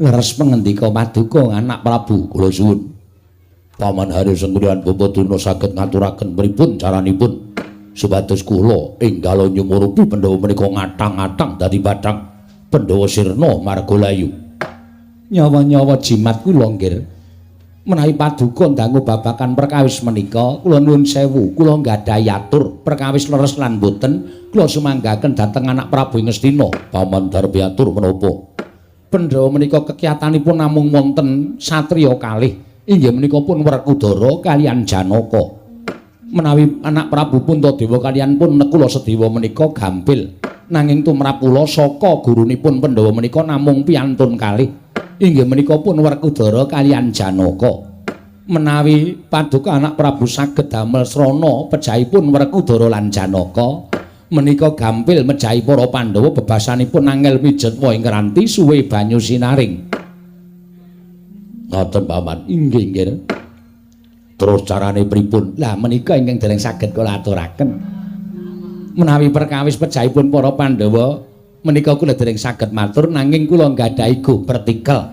Leres pangendika paduka anak Prabu. Kula suwun. Paman Haryo Sengkuni lan Bapak Durna saged ngaturaken pripun caranipun supados kula enggal nyumurupi Pandhawa menika ngathang-athang dadi bathang Pandhawa sirna marga layu. Nyawa-nyawa jimat kula nggih. Menawi paduka ndangu babagan perkawis menika, kula nuwun sewu, kula nggadahi atur perkawis leres lan boten, kula sumanggaken dhateng anak Prabu Ngastina. Paman darbi atur menapa? Pandhawa menika kekiyatanipun namung wonten satriya kalih, inggih menika pun Werkudara kaliyan Janaka. Menawi anak Prabu Puntadewa kaliyan pun Nekula Sedewa menika gampil, nanging tumrap kula saka gurunipun Pandhawa menika namung piyantun kalih, inggih menika pun Werkudara kaliyan Janaka. Menawi paduka anak Prabu saged damel srana pejahipun Werkudara lan Janaka menika gampil mejahi para Pandhawa bebasanipun angel pijetwa ing ranti suwe banyu sinaring. Ngoten Paman. Inggih nggih. Terus carane pripun? Lah menika ingkang dereng saged kula aturaken. Menawi perkawis pejahipun para Pandhawa menika kula dereng saged matur, nanging kula nggadahi go pertikel.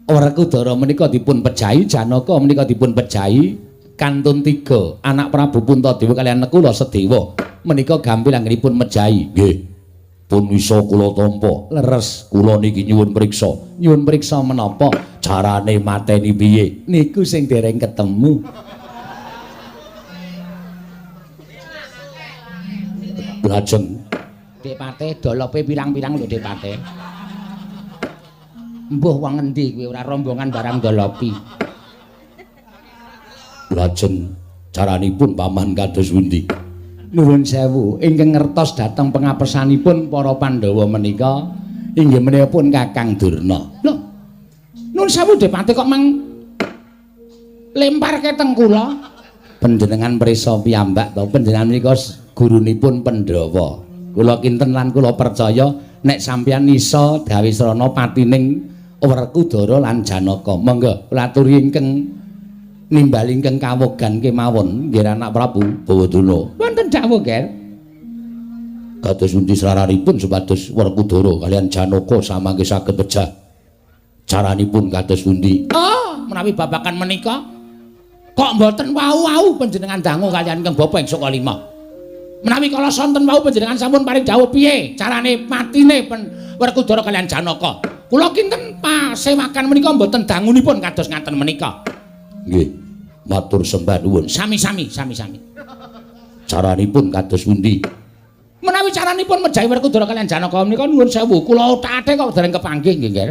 Werkudara menika dipun pejahi, Janaka menika dipun pejahi kantun 3 anak Prabu Puntadewa kaliyan Nekula Sedewa menika gampil anggenipun mejahi. Nggih. Pun wisa kula tampa. Leres. Kula niki nyuwun priksa. Nyuwun priksa menapa? Carane mateni piye? Niku sing dereng ketemu. Lajeng Depate dolope pirang-pirang lho Depate. Mbuh wong endi kuwi ora rombongan barang dolopi. Lajeng caranipun Paman kados pundi? Nuwun sewu, ingkang ngertos dhateng pengapesanipun para Pandhawa menika inggih menika pun Kakang Durna. Lho. Nuwun sewu Depate kok mang lemparke teng kula. Panjenengan prisa piyambak to, panjenengan menika gurunipun Pandhawa. Kula kinten lan kula percaya nek sampeyan iso gawe srana patining Werkudara lan Janaka. Monggo kula aturi ingkang nimbali ingkang kawogan kemawon nggih anak Prabu Bawaduna. Wonten dawuh nggih. Kados pundi sraranipun supados Werkudara kaliyan Janaka samangke saged pejah? Caranipun kados pundi? Oh, menawi babagan menika kok mboten wau-wau panjenengan dangu kaliyan ingkang bapa ing Sukalima. Menawi kala sonten wau panjenengan sampun paring dawuh piye carane matine Werkudara kaliyan Janaka. Kula kinten pasewakan menika mboten dangunipun kados ngaten menika. Nggih. Matur sembah nuwun. Sami-sami, sami-sami. Caranipun kados pundi? Menawi caranipun mejahi Werkudara kaliyan Janaka menika nuwun sewu, kula othak-athik kok dereng kepanggih nggih, Nger.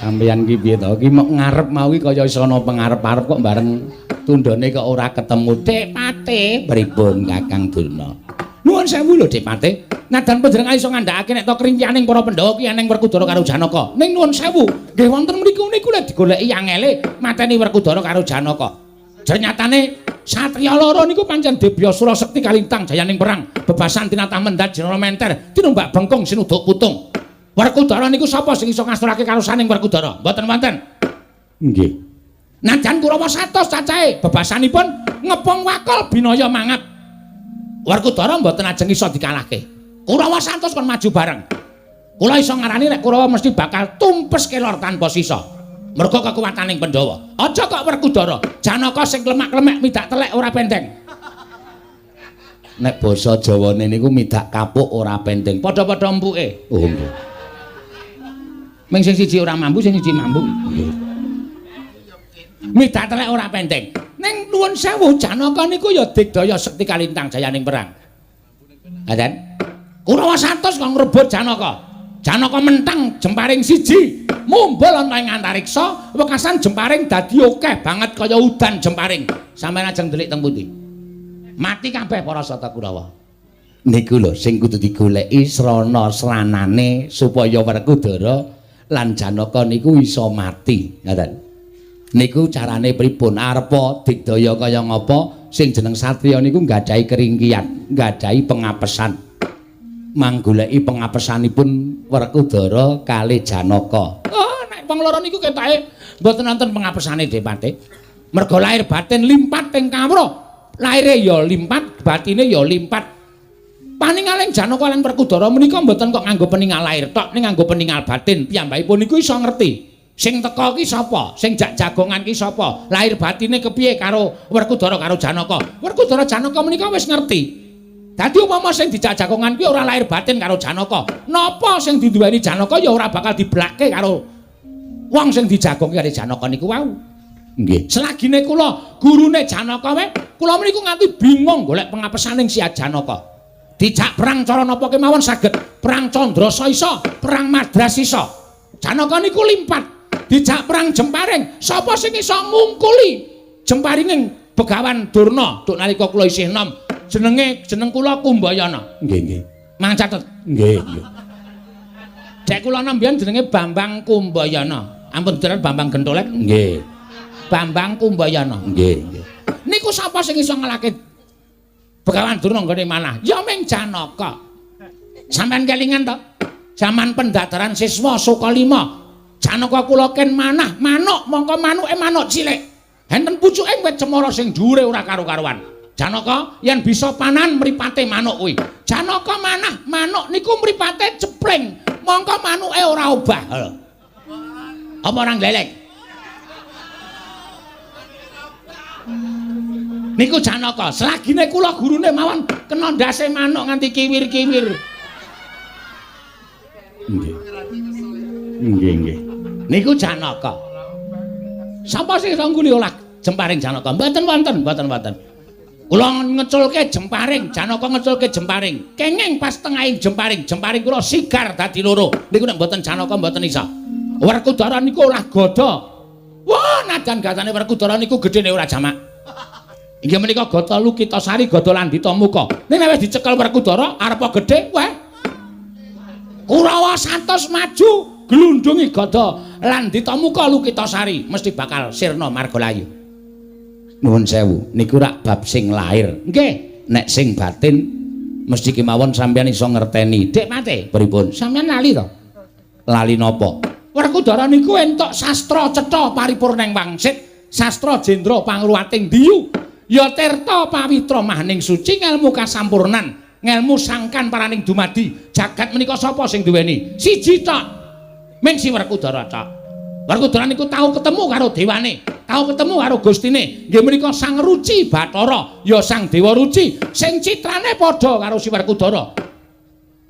Sampeyan ki piye to? Ki mok ngarep mau ki kaya iso ana pengarep-arep kok bareng tundhone kok ora ketemu. Depate pripun Kakang Durna? Nuwun sewu lho Depate. Nadan panjenengan iso ngandhakake nek to krintianing para Pandhawa ki eneng Werkudara karo Janaka. Ning nuwun sewu, nggih wonten mriku niku lek digoleki angele mateni Werkudara karo Janaka. Jernyatane Satriya loro niku pancen Debya Sura Sekti kalintang jayaning perang, bebasan tinatah mendhat jenara menter, tinumbak bengkung sinuduk putung. Werkudara niku sapa sing iso ngasturake karusaning Werkudara? Mboten wonten. Nggih. Najan Kurawa 100 cacahe, bebasanipun ngepung wakol binaya mangap. Werkudara mboten ajeng iso dikalahke. Kurawa 100 kon maju bareng. Kula iso ngarani nek Kurawa mesti bakal tumpes kelor tanpa sisa. Mergo kekuwataning Pandhawa. Aja kok Werkudara, Janaka sing klemak-klemek midak telek ora pendeng. Nek basa Jawane niku midak kapuk ora pendeng. Padha-padha empuke. Oh nggih. Ming sing siji ora mambu, sing siji mambu. Nggih. Midak telek ora pendeng. Ning nuwun sewu, Janaka niku ya digdaya sekti kalintang jayaning perang. Ngaten? Kurawa 100 kok ngrebut Janaka. Janaka mentang jemparing siji, mumbul ana ing antariksa, wekasan jemparing dadi akeh banget kaya udan jemparing. Sampeyan ajeng ndelik teng pundi? Mati kabeh para sata Kurawa. Niku lho sing kudu digoleki srana sranane supaya Werkudara lan Janaka niku iso mati. Ngaten. Niku carane pripun? Arepa digdaya kaya ngapa? Sing jeneng satriya niku nggadahi keringkian, nggadahi pengapesan. Manggoleki pengapesanipun Werkudara kalih Janaka. Oh, nek wong loro niku ketoke mboten wonten pengapesane Depate. Mergo lahir batin limpat ing kawruh. Lahire ya limpat, batine ya limpat. Paningaling Janaka lan Werkudara menika mboten kok nganggo peningal lahir tok, ning nganggo peningal batin. Piyambakipun niku iso ngerti. Sing teka ki sapa? Sing jak jagongan ki sapa? Lahir batine kepiye karo Werkudara karo Janaka? Werkudara Janaka menika wis ngerti. Dadi upama sing dijak jagongan kuwi ora lahir batin karo Janaka, napa sing diduweni Janaka ya ora bakal diblakke karo wong sing dijagongke karo Janaka niku wau. Nggih. Selagine kula gurune Janaka wae, kula meniku nganti bingung golek pengapesaning si Janaka. Dijak perang cara napa kemawon saged, perang Candrasa iso, perang Madras iso. Janaka niku limpat. Dijak perang jemparing, sapa sing iso ngungkuli jemparinging Begawan Durna duk nalika kula isih enom. Jenenge jeneng kula Kumbayana. Nggih, nggih. Mang catet. Nggih, nggih. Dek kula enom biyen jenenge Bambang Kumbayana. Ampun diarani Bambang Gentolek. Nggih. Bambang Kumbayana. Nggih, nggih. Niku sapa sing iso ngelake Begawan Durna nggone manah? Ya ming Janaka. Sampeyan kelingan to? Jaman pendadaran siswa Suka 5. Janaka kula ken manah manuk, mongko manuke manuk cilik. Enten pucuke wit cemara sing dhuwure ora karu-karuan. Janaka yen bisa panan mripate manuk kuwi. Janaka manah manuk niku mripate cepling, mongko manuke ora obah. Lho. Apa ora glelek? Niku Janaka, selagine kula gurune mawon kena ndase manuk nganti kiwir-kiwir. Nggih. Nggih, nggih. Niku Janaka. Sapa sing iso ngguli olah jemparing Janaka? Mboten wonten, mboten wonten. Kula ngeculke jemparing, Janaka ngeculke jemparing. Kenging pas tengahing jemparing, jemparing kula sigar dadi loro. Niku nek mboten Janaka mboten iso. Werkudara niku olah gada. Wah, najan gatane Werkudara niku gedene ora jamak. Inggih menika Gata Lukitasari, Gada Landita Muka. Ning nek wis dicekel Werkudara arepa gedhe, weh. Kurawa 100 maju glundungi Gada Landita Muka Lukitasari mesti bakal sirna margalayu. Nuwun sewu, niku rak bab sing lahir. Nggih, nek sing batin mesti kemawon sampeyan iso ngerteni. Dik Mate, pripun? Sampeyan lali to? Lali napa? Werkudara niku entuk sastra cetha paripurning wangsit, sastra jendra pangruwating diyu. Ya tirta pawitra mahning suci ngelmu kasampurnan, ngelmu sangkan paraning dumadi. Jagat menika sapa sing duweni? Siji tok. Ming si Werkudara tok. Werkudara niku tau ketemu karo dewane, tau ketemu karo gustine. Nggih menika Sang Ruci Bathara, ya Sang Dewa Ruci sing citrane padha karo si Werkudara.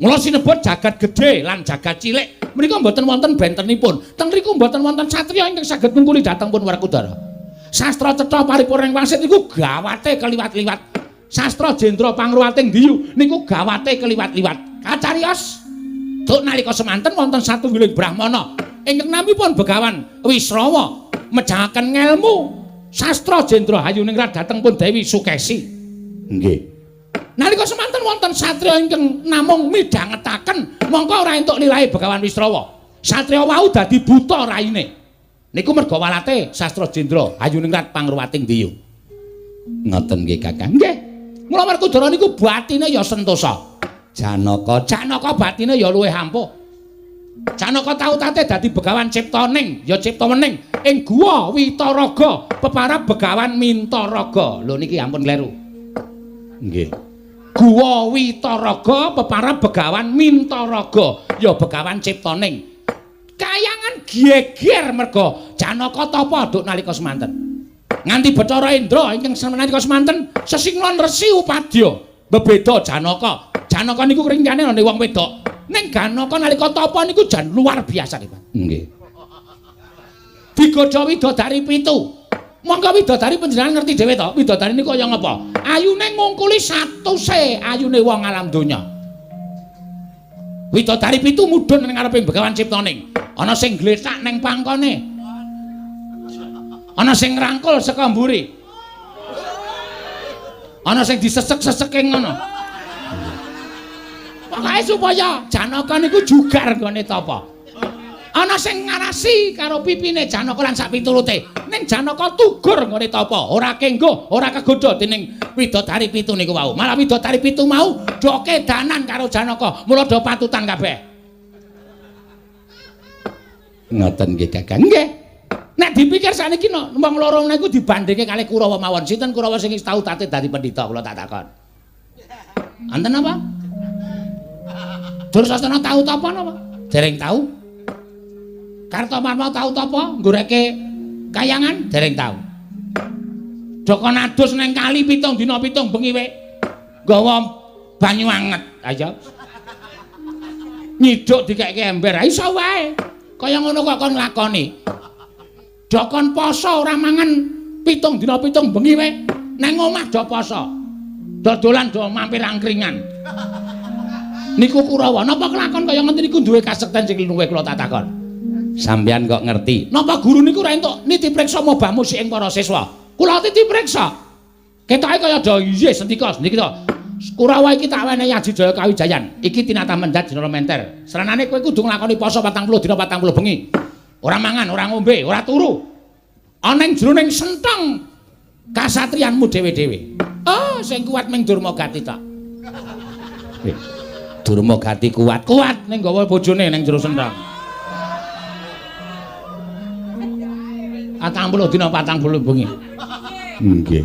Mula sinebut jagat gedhe lan jagat cilik menika mboten wonten bentenipun. Teng mriku mboten wonten satriya ingkang saged ngungkuli dhateng pun Werkudara. Sastra cetha paripurning wangsit niku gawate keliwat-liwat. Sastra jendra pangruwating diyu niku gawate keliwat-liwat. Kacariyos duk nalika semanten wonten satunggiling brahmana ingkang namipun Begawan Wisrawa mejahaken ngelmu sastra jendra hayuningrat dhateng pun Dewi Sukesi. Nggih. Nalika semanten wonten satriya ingkang namung midhangetaken mongko ora entuk lilahe Begawan Wisrawa. Satriya wau dadi buta raine. Niku merga walate sastra jendra hayuningrat pangruwating diyu. Ngoten nggih Kakang. Nggih. Mula Werkudara niku batine ya sentosa. Janaka, Janaka batine ya luwih ampuh. Janaka tau tate dadi Begawan Ciptaning, ya Cipta Wening ing Guwa Witaraga, peparab Begawan Mintaraga. Lho niki ampun kleru. Nggih. Guwa Witaraga peparab Begawan Mintaraga, ya Begawan Ciptaning. Kayangan geger merga Janaka tapa duk nalika semanten. Nganti Bathara Indra ingkang nalika semanten sesinglon Resi Upadya bebeda Janaka. Janaka niku kringkane ana wong wedok. Ning Janaka nalika tapa niku jan luar biasa nggih, Pak. Nggih. Digodha widodari pitu. Monggo widodari panjenengan ngerti dhewe to, widodari niku kaya ngapa? Ayune ngungkuli satuse ayune wong alam donya. Widodari pitu mudhun ning ngarepe Begawan Ciptaning. Ana sing glethak ning pangkone. Ana sing ngrangkul saka mburi. Ana sing disesek-seseke ngono. Pokoke supaya Janaka niku jugar nggone tapa. Ana sing ngarasi karo pipine Janaka lan sak piturute. Ning Janaka tugur nggone tapa, ora kenggo, ora kegodha dening widodari pitu niku wau. Malah widodari pitu mau do kedanan karo Janaka, mula do patutan kabeh. Ngoten nggih Kakang. Nggih. Nek dipikir sakniki no, wong loro niku dibandingke kalih Kurawa mawon. Sinten Kurawa sing wis tau tate dadi pendhita kula tak takon. Enten apa? Dursasana tau tapa napa? Dereng tau. Kartomarma tau tapa nggoreke kayangan? Dereng tau. Joko adus neng kali 7 dina 7 bengi we. Nggawa banyu anget. Ayo. Nyiduk dikekke ember. Iso wae. Kaya ngono kok kon nglakoni. Dokon poso ora mangan 7 dina 7 bengi we. Neng omah do poso. Dodolan do mampir angkringan. Niku Kurawa, napa kelakon kaya ngoten niku duwe kasekten sing luwih kula tak takon. Sampeyan kok ngerti? Napa guru niku ora entuk niti priksa mobah musik ing para siswa? Kula titi priksa. Ketoke kaya do iye sendika sendika to. Kurawa iki tak wenehi Aji Jaya Kawijayan. Iki tinatah mendhat Jenara Menter. Sranane kowe kudu nglakoni poso 40 dina 40 bengi. Ora mangan, ora ngombe, ora turu. Ana ing jroning senteng kasatriyanmu dhewe-dhewe. Oh, sing kuat ming Durmagati tok. Durmagati kuat, kuat ning gawa bojone ning jero senteng. 40 dina 40 bengi. Nggih.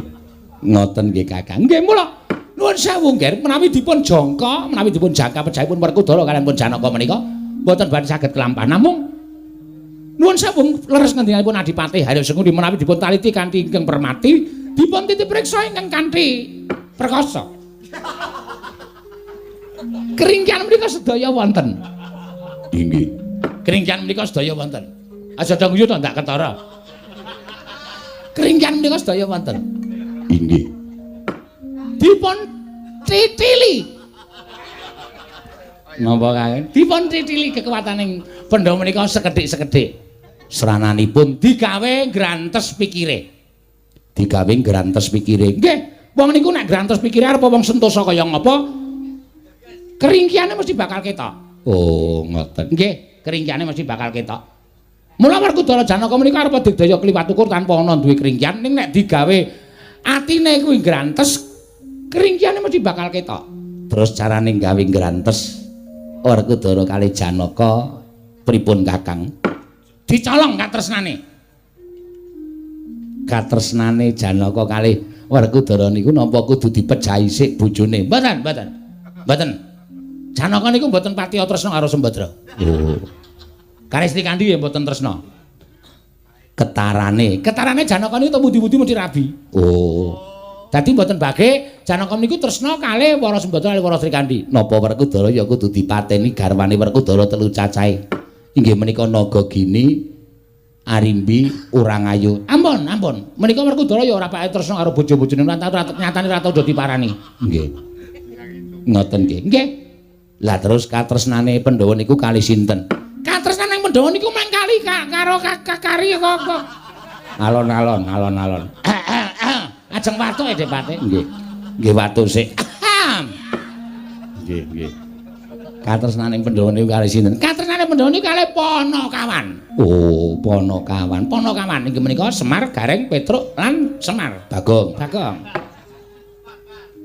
Ngoten nggih Kakang. Nggih mula nuwun sewu nggih menawi dipun jangka, menawi dipun jangka pejahipun Werkudara kaliyan pun Janaka menika mboten badhe saged kelampah. Namung nuwun sewu leres ngendikanipun Adipati Haryo Sengkuni menawi dipun taliti kanthi ingkang permati, dipun titip priksa ingkang kanthi perkasa. Keringkian menika sedaya wonten. Inggih. Keringkian menika sedaya wonten. Aja do guyu to ndak ketara. Keringkian menika sedaya wonten. Inggih. Dipun titili. Napa kae? Dipun titili kekuwataning Pandhawa menika sekedhik-sekedhik. Srananipun digawe grantes pikire. Digawe grantes pikire. Nggih, wong niku nek grantes pikire arep wong sentosa kaya ngapa? Keringkiane mesti bakal ketok. Oh, ngoten. Nggih, keringkiane mesti bakal ketok. Mula Werkudara Janaka menika arep digdaya kliwat ukur tanpa ana duwe keringkian, ning nek digawe atine kuwi grantes, keringkiane mesti bakal ketok. Terus carane gawe grantes Werkudara kalih Janaka pripun Kakang? Dicolong katresnane. Katresnane Janaka kalih Werkudara niku napa kudu dipejahi sik bojone? Mboten, mboten. Mboten. Janaka niku mboten patiya tresna karo Sembadra. Oh. Karo Srikandhi ya mboten tresna. Ketarane, ketarane Janaka niku pundi-pundi mesti rabi. Oh. Dadi mboten bage Janaka niku tresna kalih para Sembadra kalih para Srikandhi. Napa Werkudara ya kudu dipateni garwane Werkudara telu cacahe. Inggih menika Nagagini, Arimbi, Urangayu. Ampun, ampun. Menika Werkudara ya ora pake tresna karo bojo-bojone nyatane ora tau do diparani. Nggih. Ngoten nggih. Nggih. Lah terus katresnane Pandhawa niku kali sinten? Katresnane Pandhawa niku mung kali karo kakari kok. Alon-alon, alon-alon. Ajeng watuk e Depate. Nggih. Nggih watuk sik. Nggih, nggih. Katresnane Pandhawa niku kali sinten? Katresnane Pandhawa niku kalih Panakawan. Oh, Panakawan. Panakawan inggih menika Semar, Gareng, Petruk lan Semar. Bagong. Bagong.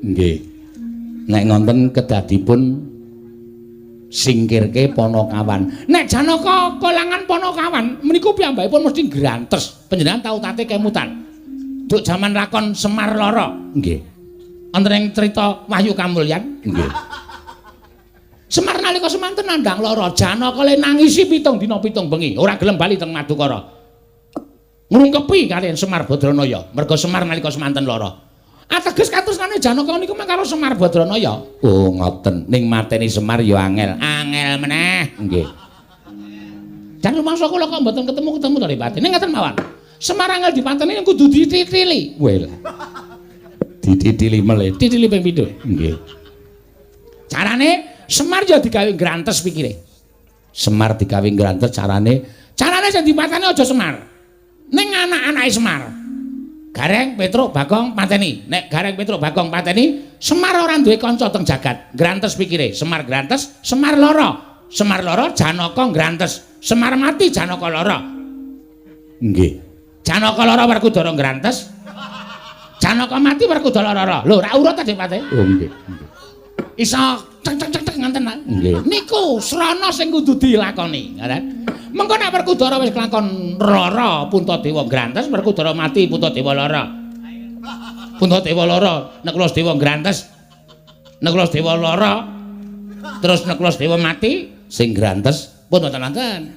Nggih. Nek ngonten kedadipun singkirke Panakawan. Nek Janaka kolangan Panakawan meniku piyambakipun mesti grantes. Panjenengan tau tate kemutan. Duk jaman lakon Semar Lara. Nggih. Wonten ing crita Wahyu Kamulyan. Nggih. Semar nalika semanten nandhang lara, Janaka le nangisi 7 dina 7 bengi, ora gelem bali teng Madukara. Ngrungkepi kaliyan Semar Badranaya, merga Semar nalika semanten lara. Ateges katresnane Janaka niku mung karo Semar Badranaya. Oh, ngoten. Ning mateni Semar ya angel. Angel meneh. Nggih. Jan rumangsa kula kok mboten ketemu-ketemu to Ripati. Ning ngaten mawon. Semar angel dipateni kudu dititili. Wel. Dititili melih. Titili ping pindho. Nggih. Carane Semar ya digawe grantes pikire. Semar digawe grantes carane, carane sing dipateni aja Semar. Ning anak-anake Semar. Gareng, Petruk, Bagong pateni. Nek Gareng, Petruk, Bagong pateni, Semar ora duwe kanca teng jagat. Grantes pikire. Semar grantes, Semar lara. Semar lara, Janaka grantes. Semar mati, Janaka lara. Nggih. Janaka lara Werkudara grantes. Janaka mati Werkudara lara. Lho, ra urut ta Dik Pate? Oh, nggih. Iso cek cek cek cek nganten. Nggih. Niku srana sing kudu dilakoni, ngoten. Mengko nek Werkudara wis kelakon lara, Puntadewa grantes, Werkudara mati, Puntadewa lara. Puntadewa lara, Nakula Dewa grantes. Nakula Dewa lara. Terus Nakula Dewa mati, sing grantes pun mboten wonten.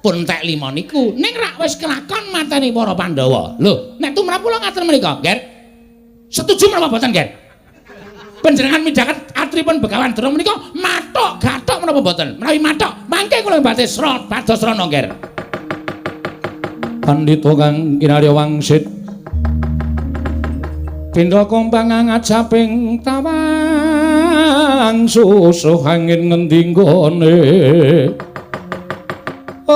Pun entek 5 niku. Ning rak wis kelakon mateni para Pandhawa. Lho, nek tumrap kula ngaten menika, Ger. Setuju menapa mboten, Ger? Panjenengan midhanget atripun Begawan Durna menika mathuk gathuk menapa mboten? Menawi mathuk, mangke kula badhe bados srana, Ger. Pandhita kang kinarya wangsit pindha kompang ngajaping tawang susuh angin ngendi nggone. Ong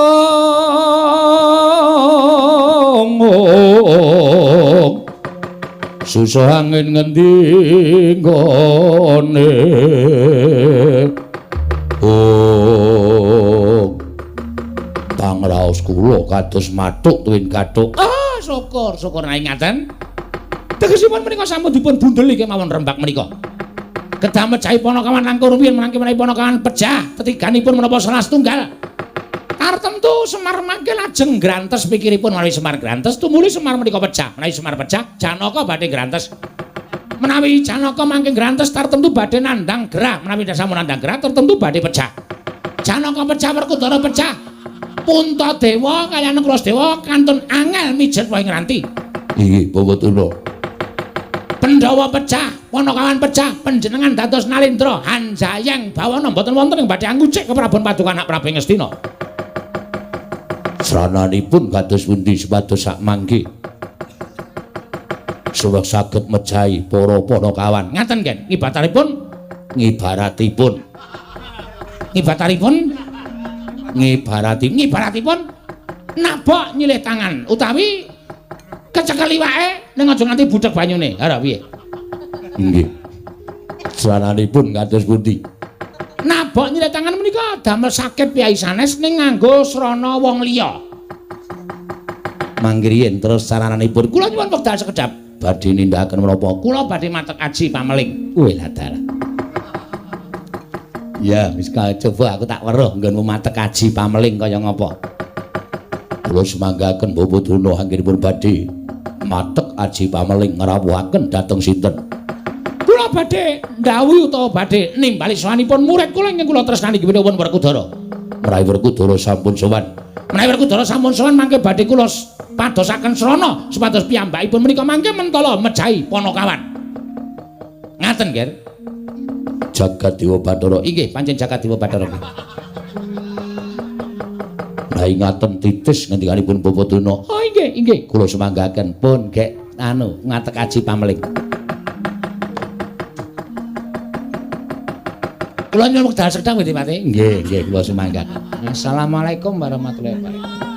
susuh angin ngendi nggone. Ong pangraos kula kados mathuk tuwin gathuk. Ah, syukur syukur nek ngaten. Tegesipun menika sampun dipun bundeli kemawon rembak menika. Kedah mejahi Panakawan langkung rumiyin mangke menawi Panakawan pejah tetiganipun menapa salah setunggal. Tartemtu Semar mangke lajeng grantes pikiripun menawi Semar grantes tumuli Semar menika pejah. Menawi Semar pejah Janaka badhe grantes. Menawi Janaka mangke grantes tartemtu badhe nandhang gerah. Menawi sampun nandhang gerah tartemtu badhe pejah. Janaka pejah Werkudara pejah. Puntadewa kaliyan Kuladewa kantun angel mijet wae ngranti. Inggih, Bapak Durna. Pandhawa pecah, Panakawan pecah, panjenengan dados Nalendra Hanjayang bawana mboten wonten ing badhe angucik keprabon Paduka Anak Prabu Ngastina. Srananipun kados pundi supados sak mangke suwek saged mejahi para Panakawan. Ngaten nggih, ngibataripun ngibaratipun ngibataripun ngibarati ngibaratipun nabok nyilih tangan utawi kecekel iwake ning aja nganti budheg banyune. Ha piye? Nggih. Srananipun kados pundi? Nabok nyilih tangan menika damel sakit piyai sanes ning nganggo srana wong liya. Mangke terus sarananipun kula nyuwun wekdal sekedhap. Badhe nindakaken menapa? Kula badhe matek aji pameling. Weh dalah. Ya wis coba aku tak weruh nggonmu matek aji pameling kaya ngapa. Kula sumanggaken Bapak Durna anggenipun badhe matek aji pameling ngrawuhaken dhateng sinten? Kula badhe ndhawuhi utawa badhe nimbali sowanipun murid kula ingkang kula tresnani inggih punika Werkudara. Menawi Werkudara sampun sowan. Menawi Werkudara sampun sowan mangke badhe kula padosaken srana supados piyambakipun menika mangke mentala mejahi Panakawan. Ngaten, Ger. Jagat Dewa Bathara. Inggih, pancen Jagat Dewa Bathara. Lah ngaten titis ngendikanipun Bapak Durna. Oh inggih, inggih. Kula sumanggaken pun gek anu ngatek aji pameling. Kula nyuwun wekdal sekedhap nggih, Pak. Nggih, nggih kula sumanggaken. Assalamualaikum warahmatullahi wabarakatuh.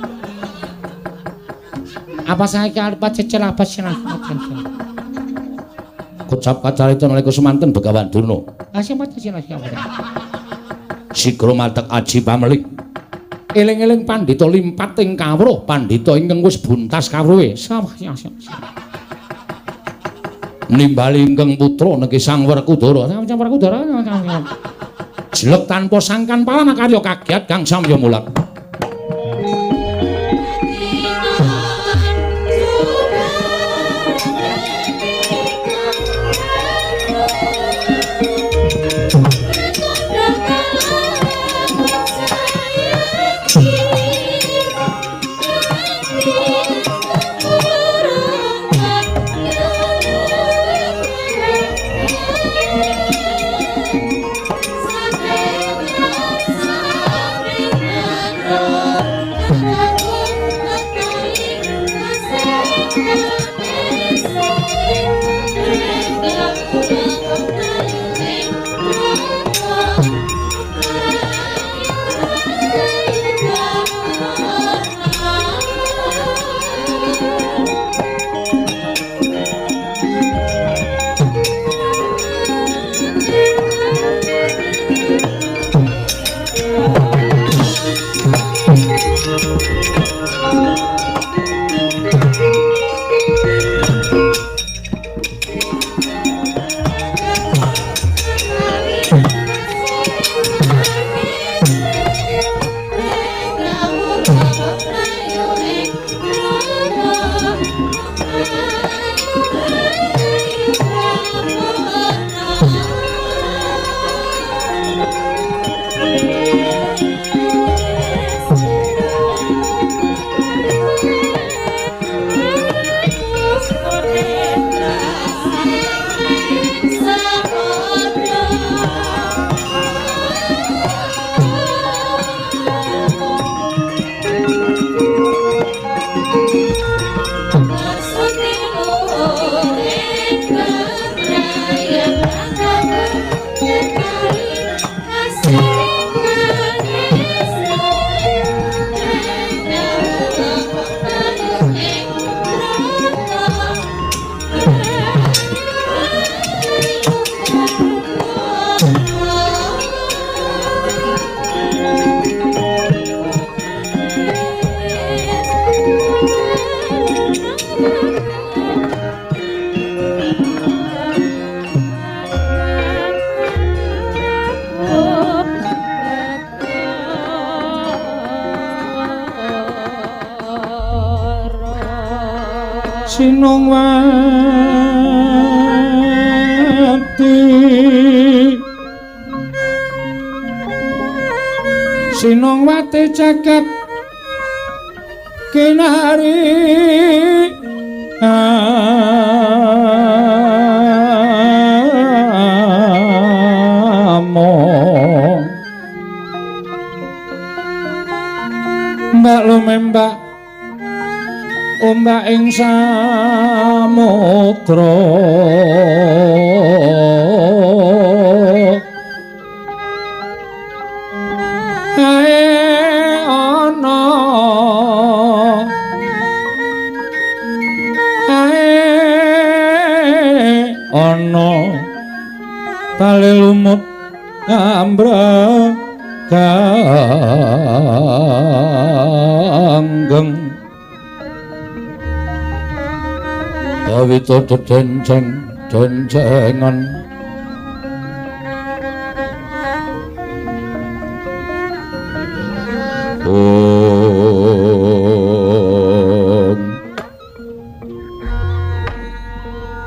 Apa saya arep cecel apa senah. Kocap kacarita nalika semanten Begawan Durna. Sigra matek aji pameling. Eling-eling pandhita limpat ing kawruh, pandhita ingkang wis buntas kawruhe. Nimbali ingkang putra niki Sang Werkudara. Sang Werkudara. Jelek tanpa sangkan palanakarya kagiat kang samya mulak. Sinongwati jagat kinari among mbak lumembak ombak ing samudra ana tali lumut ambraganggeng kawita dedenceng dencengan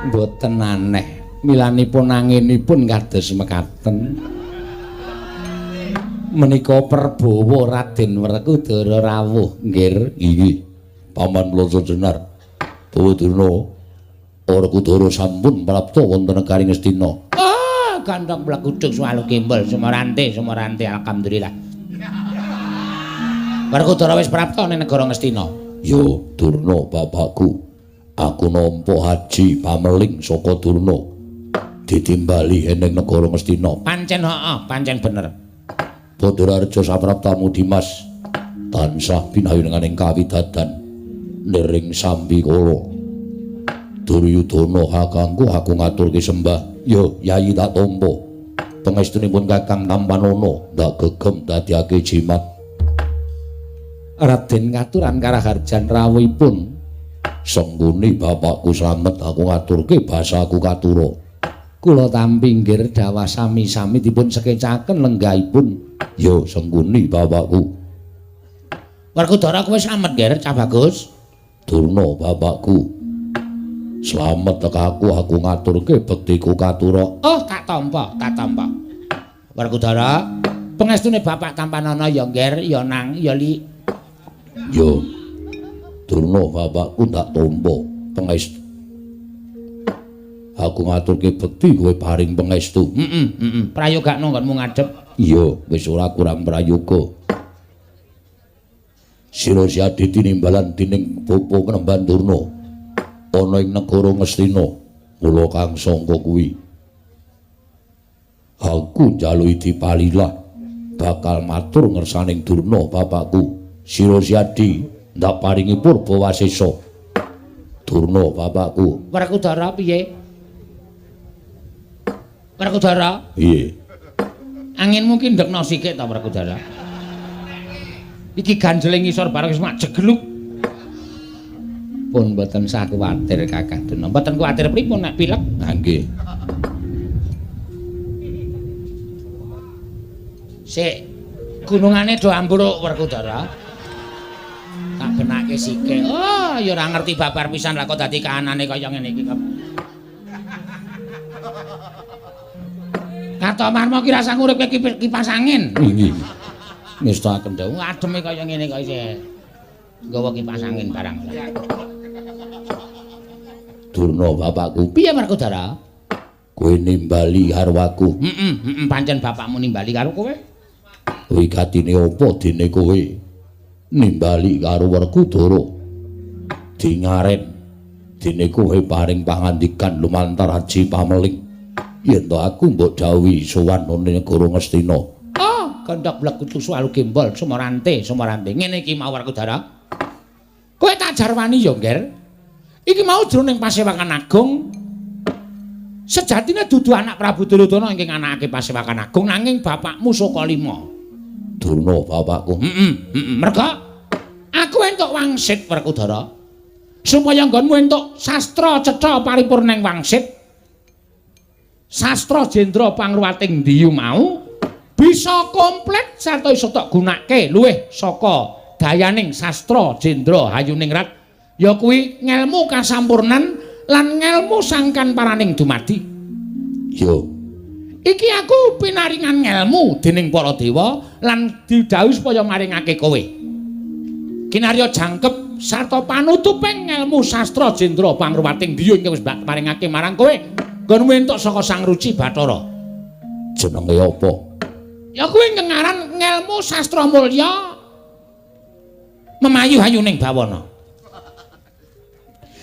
mboten aneh milanipun anginipun kados mekaten menika perbawa Raden Werkudara rawuh nggih. Inggih paman Plasa Jenar. Bawa Durna Werkudara sampun prapta wonten negari Ngastina. Ah, gandhong blekudung suwalu gembol sumorante sumorante alhamdulillah. Werkudara wis prapta ning negara Ngastina. Yo Durna bapakku, aku nampa haji pameling saka Durna ditimbali ning negara Ngastina. Pancen heeh, pancen bener. Badararja sapraptamu Dimas tansah pinayungan ing kawidadan niring sambikala. Duryudana kakangku aku ngaturke sembah. Yo yayi tak tampa. Pangestunipun Kakang Tampanana ndak gegem dadiake jimat. Raden ngaturan karaharjan rawuhipun. Sengguni bapakku slamet, aku ngaturke basaku katura. Kula tampi nggir dawah sami-sami dipun sekecaken lenggahipun. Ya sengguni bapakku. Werkudara kowe slamet nggir Cah Bagus? Durna bapakku. Slamet tekaku, aku ngaturke bektiku katura. Oh, tak tampa, tak tampa. Werkudara, pengestune bapak Tampanana ya nggir, ya nang, ya li. Ya. Durna bapakku tak tampa pengestu. Aku ngaturke bekti kowe paring pengestu. Heeh. Prayogakno nggonmu ngadhep. Iya, wis ora kurang prayoga. Sira Siadi tinimbalan dening Bapa Knemban Durna ana ing negara Ngastina. Mula kang sangka kuwi aku njaluki dipalilah bakal matur ngersaning Durna bapakku. Sira Siadi ndak paringi purba wasesa. Durna bapakku. Werkudara piye? Werkudara? Piye? Anginmu ki ndekno sikik ta Werkudara? Iki ganjele ngisor bareng wis mak jegluk. Pun mboten sah kuwatir Kakang Durna. Mboten kuwatir pripun nek pilek? Ha nggih. Sik, gunungane do ambruk Werkudara. Tak benake sikik. Oh, ya ora ngerti babar pisan lah kok dadi kahanane kaya ngene iki kok. Kartomarma ki rasah nguripke kipas angin. Nggih. Ngestaken dawuh ademe kaya ngene kok isih nggawa kipas angin barang. Durna bapakku. Piye Werkudara? Kowe nimbali karo aku. Heeh, pancen bapakmu nimbali karo kowe. Wigatine apa dene kowe nimbali karo Werkudara? Dingaren dene kowe paring pangandikan lumantar Aji Pameling. Yen to aku mbok dawuhi sowan nang negara Ngastina. Oh, gondok blekutu suwalu gembol sumorante, sumorante. Ngene iki mau Werkudara. Kowe tak jarwani ya, Ngger. Iki mau jroning Pasewakan Agung. Sejatine dudu anak Prabu Duryudana ingkang anakake Pasewakan Agung nanging bapakmu Sukalima. Durna bapakku. Heeh. Merga aku entuk wangsit Werkudara. Supaya nggonmu entuk sastra cetha paripurna ing wangsit. Sastra jendra pangruwating ndiyu mau bisa komplit sarta iso tok gunake luwih saka dayaning sastra jendra hayuningrat ya kuwi ngelmu kasampurnan lan ngelmu sangkan paraning dumadi. Yo. Iki aku pinaringan ngelmu dening para dewa lan didhawuhi supaya maringake kowe. Kinarya jangkep sarta panutuping ngelmu sastra jendra pangruwating ndiyu ingkang wis mbak maringake marang kowe. Nggonmu entuk saka Sang Ruci Bathara. Jenenge apa? Ya kuwi ngaran ngelmu sastra mulya memayu hayuning bawana.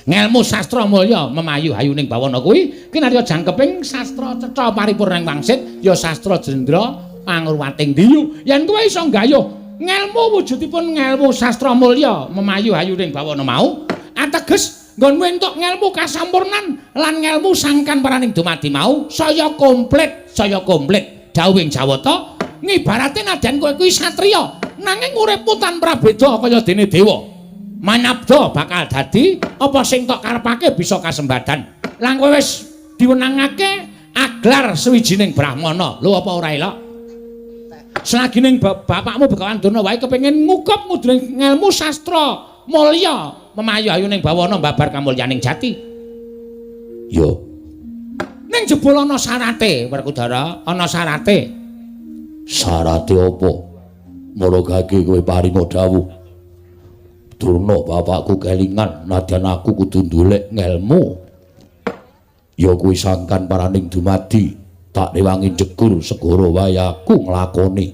Ngelmu sastra mulya memayu hayuning bawana kuwi kinarya jangkeping sastra cetha paripurna ing wangsit ya sastra jendra pangruwating diyu. Yen kowe iso nggayuh ngelmu wujudipun ngelmu sastra mulya memayu hayuning bawana mau ateges nggonmu entuk ngelmu kasampurnan lan ngelmu sangkan paraning dumadi mau saya komplit, saya komplit. Dawuhing Jawata ngibarate nadyan kowe kuwi satriya nanging uripmu tanpa prabeda kaya dene dewa. Manabda bakal dadi apa sing tok karepake bisa kasembadan. Lan kowe wis diwenangake aglar sawijining brahmana. Lho apa ora elok? Selagining bapakmu Begawan Durna wae kepengin ngukup mudhuning ngelmu sastra mulya memayu hayuning bawana babar kamulyaning jati. Yo. Ning jebul ana syarate, Werkudara, ana syarate. Syarate apa? Maragake kowe paringa dawuh. Durna bapakku kelingan nadyan aku kudu ndolek ngelmu. Ya kuwi sangkan paraning dumadi, tak rewangi jegur segara wae aku nglakoni.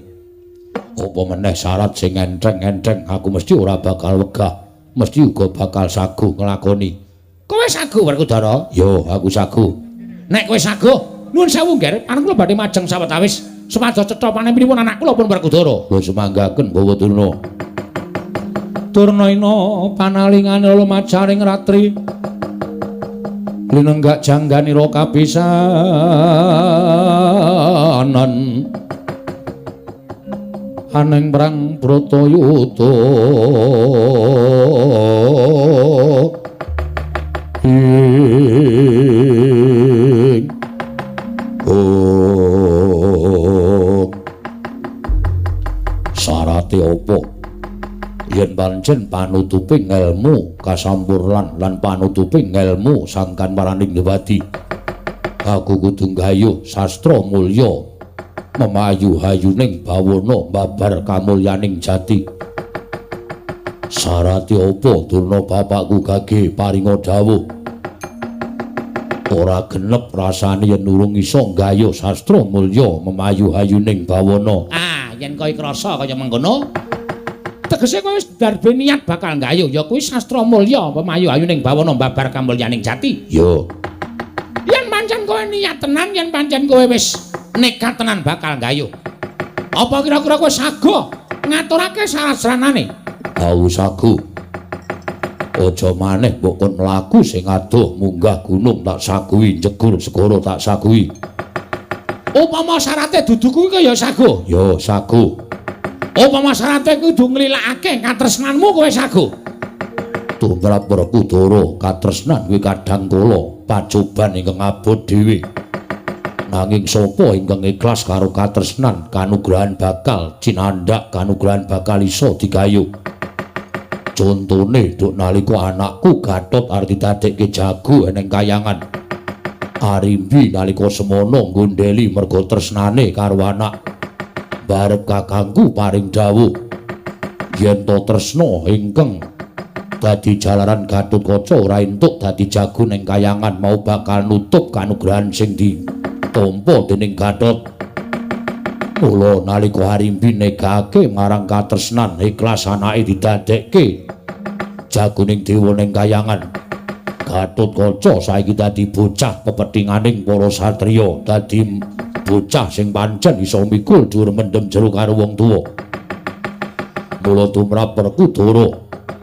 Apa meneh syarat sing enteng-enteng aku mesti ora bakal wegah. Mesti uga bakal saguh nglakoni. Kowe saguh Werkudara? Yo, aku saguh. Nek kowe saguh, nuwun sewu Ngger, anak kula badhe majeng sawetawis supados cetha panemipun anak kula pun Werkudara. Lho semanggaken Bawa Durna. Durna ina panalingane lumajaring ratri. Linenggak jangganira kapisanan aneng perang Bratayuda. Ing oh sarate apa yen pancen panutupe ngelmu kasampurnan lan panutupe ngelmu sangkan paraning dewadi, aku kudu nggayuh sastra mulya memayu hayuning bawana babar kamulyaning jati. Sarate apa Durna bapakku gage paringa dawuh ora genep rasane yen urung iso nggayuh sastra mulya memayu hayuning bawana. Ah, yen kowe krasa kaya mengkono tegese kowe wis darbe niat bakal nggayuh ya kuwi sastra mulya pemayu hayuning bawana babar kamulyaning jati. Yo. Yen pancen kowe niat tenan, yen pancen kowe wis nekat tenan bakal nggayuh, apa kira-kira kowe sago ngaturake syarat-saranane? Au sago. Aja maneh mbok kon mlaku sing adoh munggah gunung tak saguhi, jegur segara tak saguhi. Upama syarate dudu kuwi ya sago. Ya sago. Upama syarate kudu nglilakake katresnanmu kowe sago. Tumrap Werkudara katresnan kuwi kadang kala pacoban ingkang abot dhewe. Nanging sapa ingkang ikhlas karo katresnan kanugrahan bakal cinandhak, kanugrahan bakal iso digayuh. Contone duk nalika anakku Gatot arep didadekke jago eneng kayangan. Arimbi nalika semono nggondheli merga tresnane karo anak. Barep kakangku paring dawuh yen to tresna ingkang dadi jalaran Gatotkaca ora entuk dadi jago ning kayangan mau bakal nutup kanugrahan sing ditampa dening Gatot. Mula nalika Arimbi negake marang katresnan ikhlas anake didadekke jago ning dewa ning kayangan, Gatotkaca saiki dadi bocah pepethinganing para satriya, dadi bocah sing pancen iso mikul dhuwur mendem jero karo wong tuwa. Mula tumrap Werkudara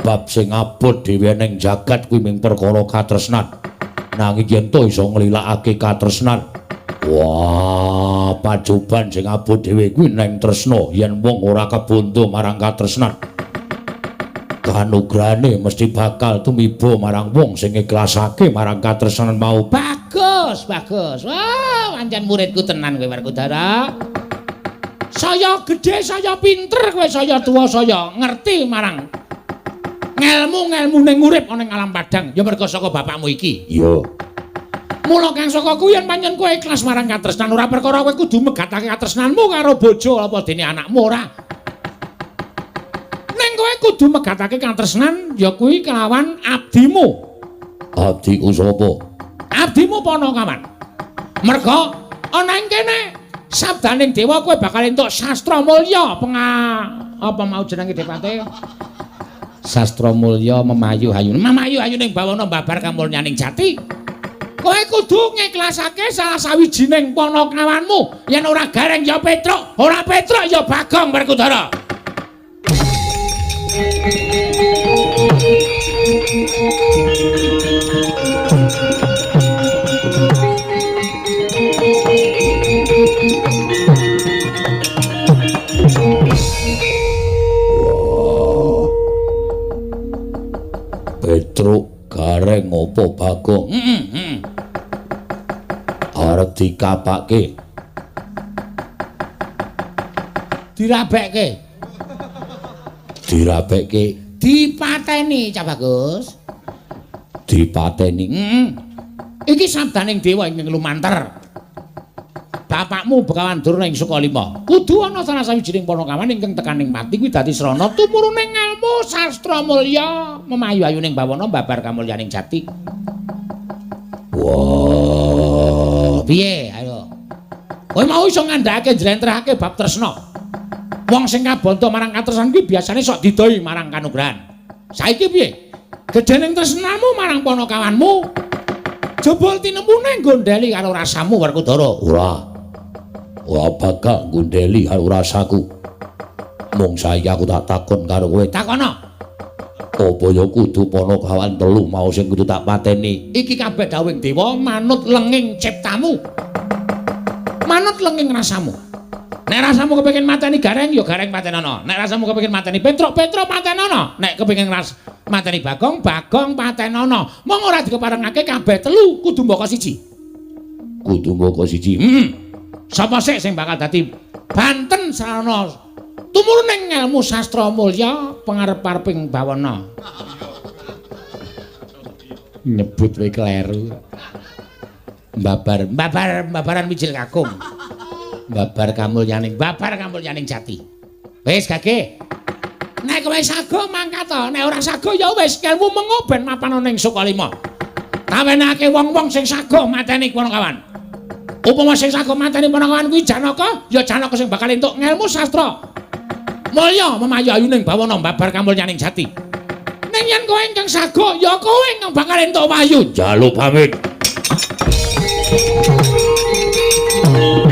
bab sing abot dhewe ning jagat kuwi ming perkara katresnan. Nanging yen to iso nglilakake katresnan, wah, pacoban sing abot dhewe kuwi neng tresna. Yen wong ora kebondo marang katresnan, kanugrahane mesti bakal tumiba marang wong sing ikhlasake marang katresnan mau. Bagus, bagus. Wah, pancen muridku tenan kowe Werkudara. Saya gedhe, saya pinter kowe, saya tuwa, saya ngerti marang ngelmu-ngelmu ning urip ana ing alam padang ya merga saka bapakmu iki. Iya. Mula kang saka kuwi yen pancen kowe ikhlas marang katresnan ora perkara kowe kudu megatake katresnanmu karo bojo apa dene anakmu ora. Ning kowe kudu megatake katresnan ya kuwi kelawan abdimu. Abdiku sapa? Abdimu Panakawan. Merga ana ing kene sabdaning dewa kowe bakal entuk sastra mulya apa mau jenenge depate? Sastra mulya memayu hayune. Memayu hayuning bawana babar kamulyaning jati. Kowe kudu ngikhlasake salah sawijining panakawanmu. Yen ora Gareng ya Petruk, ora Petruk ya Bagong Werkudara. Petruk, Gareng apa Bagong? Arep dikapake. Dirabekke. Dirabekke. Dipateni, Cak Bagus. Dipateni. Iki sabdaning dewa ingkang lumantar. Bapakmu Begawan Durna ing Sukalima. Kudu ana salah sawijining panakawan ingkang tekaning pati kuwi dadi srana tumurune ngelmu sastra mulya memayu ayuning bawana babar kamulyaning jati. Wah, piye? Ayo. Kowe mau iso ngandhakake njlentrehake bab tresna. Wong sing kabanta marang katresnan kuwi biasane sok didoi marang kanugrahan. Saiki piye? Gedhening tresnamu marang panakawanmu. Jebul tinemune nggondheli karo rasamu Werkudara. Ora. Ora bakal nggondheli karo rasaku. Mung saiki aku tak takon karo kowe. Takono. Apa ya kudu Panakawan telu mau sing kudu tak pateni? Iki kabeh dawuhing dewa manut lenging ciptamu. Manut lenging rasamu. Nek rasamu kepengin mateni Gareng ya Gareng patenono. Nek rasamu kepengin mateni Petruk, Petruk patenono. Nek kepengin mateni Bagong, Bagong patenono. Mong ora dikeparengake kabeh telu kudu mbaka siji. Kudu mbaka siji. Sapa sik sing bakal dadi Banten sarana tumurun ngelmu sastra mulya pangarep-areping bawana. Nyebut wae kleru. Babar, babar, babaran wijil kakung. Babar kamulyaning, babar kamulyaning jati. Wis gage. Nek kowe sago mangkat to, nek ora sago ya wis ngelmu mengo ben mapan ana ing Sukalima. Tawenake wong-wong sing sago mateni Panakawan. Upama sing sago mateni Panakawan kuwi Janaka, ya Janaka sing bakal entuk ngelmu sastra mulya memayu ayuning bawana babar kamulyaning jati. Ning yen kowe ingkang sago, ya kowe ingkang bakal entuk wahyu. Njaluk pamit. Oh.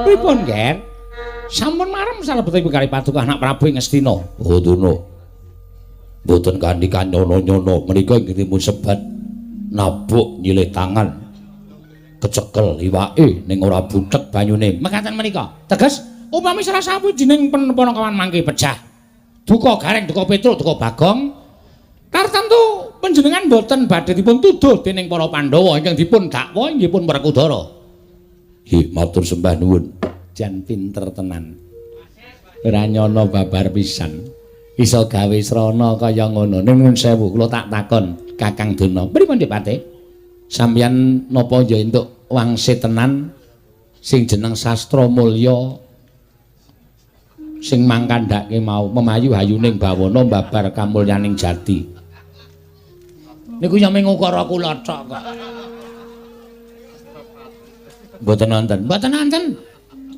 Pripun, Ger? Sampun marem salebetipun kali paduka anak Prabu ing Ngastina. Oh, Durna. Mboten kanthi kanyono-nyono menika inggih dipun sebat nabuk nyilih tangan. Kecekel iwake ning ora buthek banyune. Mekaten menika. Teges upami salah sawijining Panakawan mangke pejah. Duka Gareng, duka Petruk, duka Bagong. Tartamtu panjenengan mboten badhe dipun tuduh dening para Pandhawa ingkang dipun dakwa inggih pun Werkudara. Nggih, matur sembah nuwun. Jan pinter tenan. Ora nyono babar pisan. Iso gawe srana kaya ngono. Nuwun sewu kula tak takon Kakang Durna. Pripun Dipate? Sampeyan napa ya entuk wangsit tenan sing jeneng sastra mulya sing mangkandhake mau memayu hayuning bawana babar kamulyaning jati. Niku ya mung ukara kula tok kok. Mboten nonton. Mboten nonton.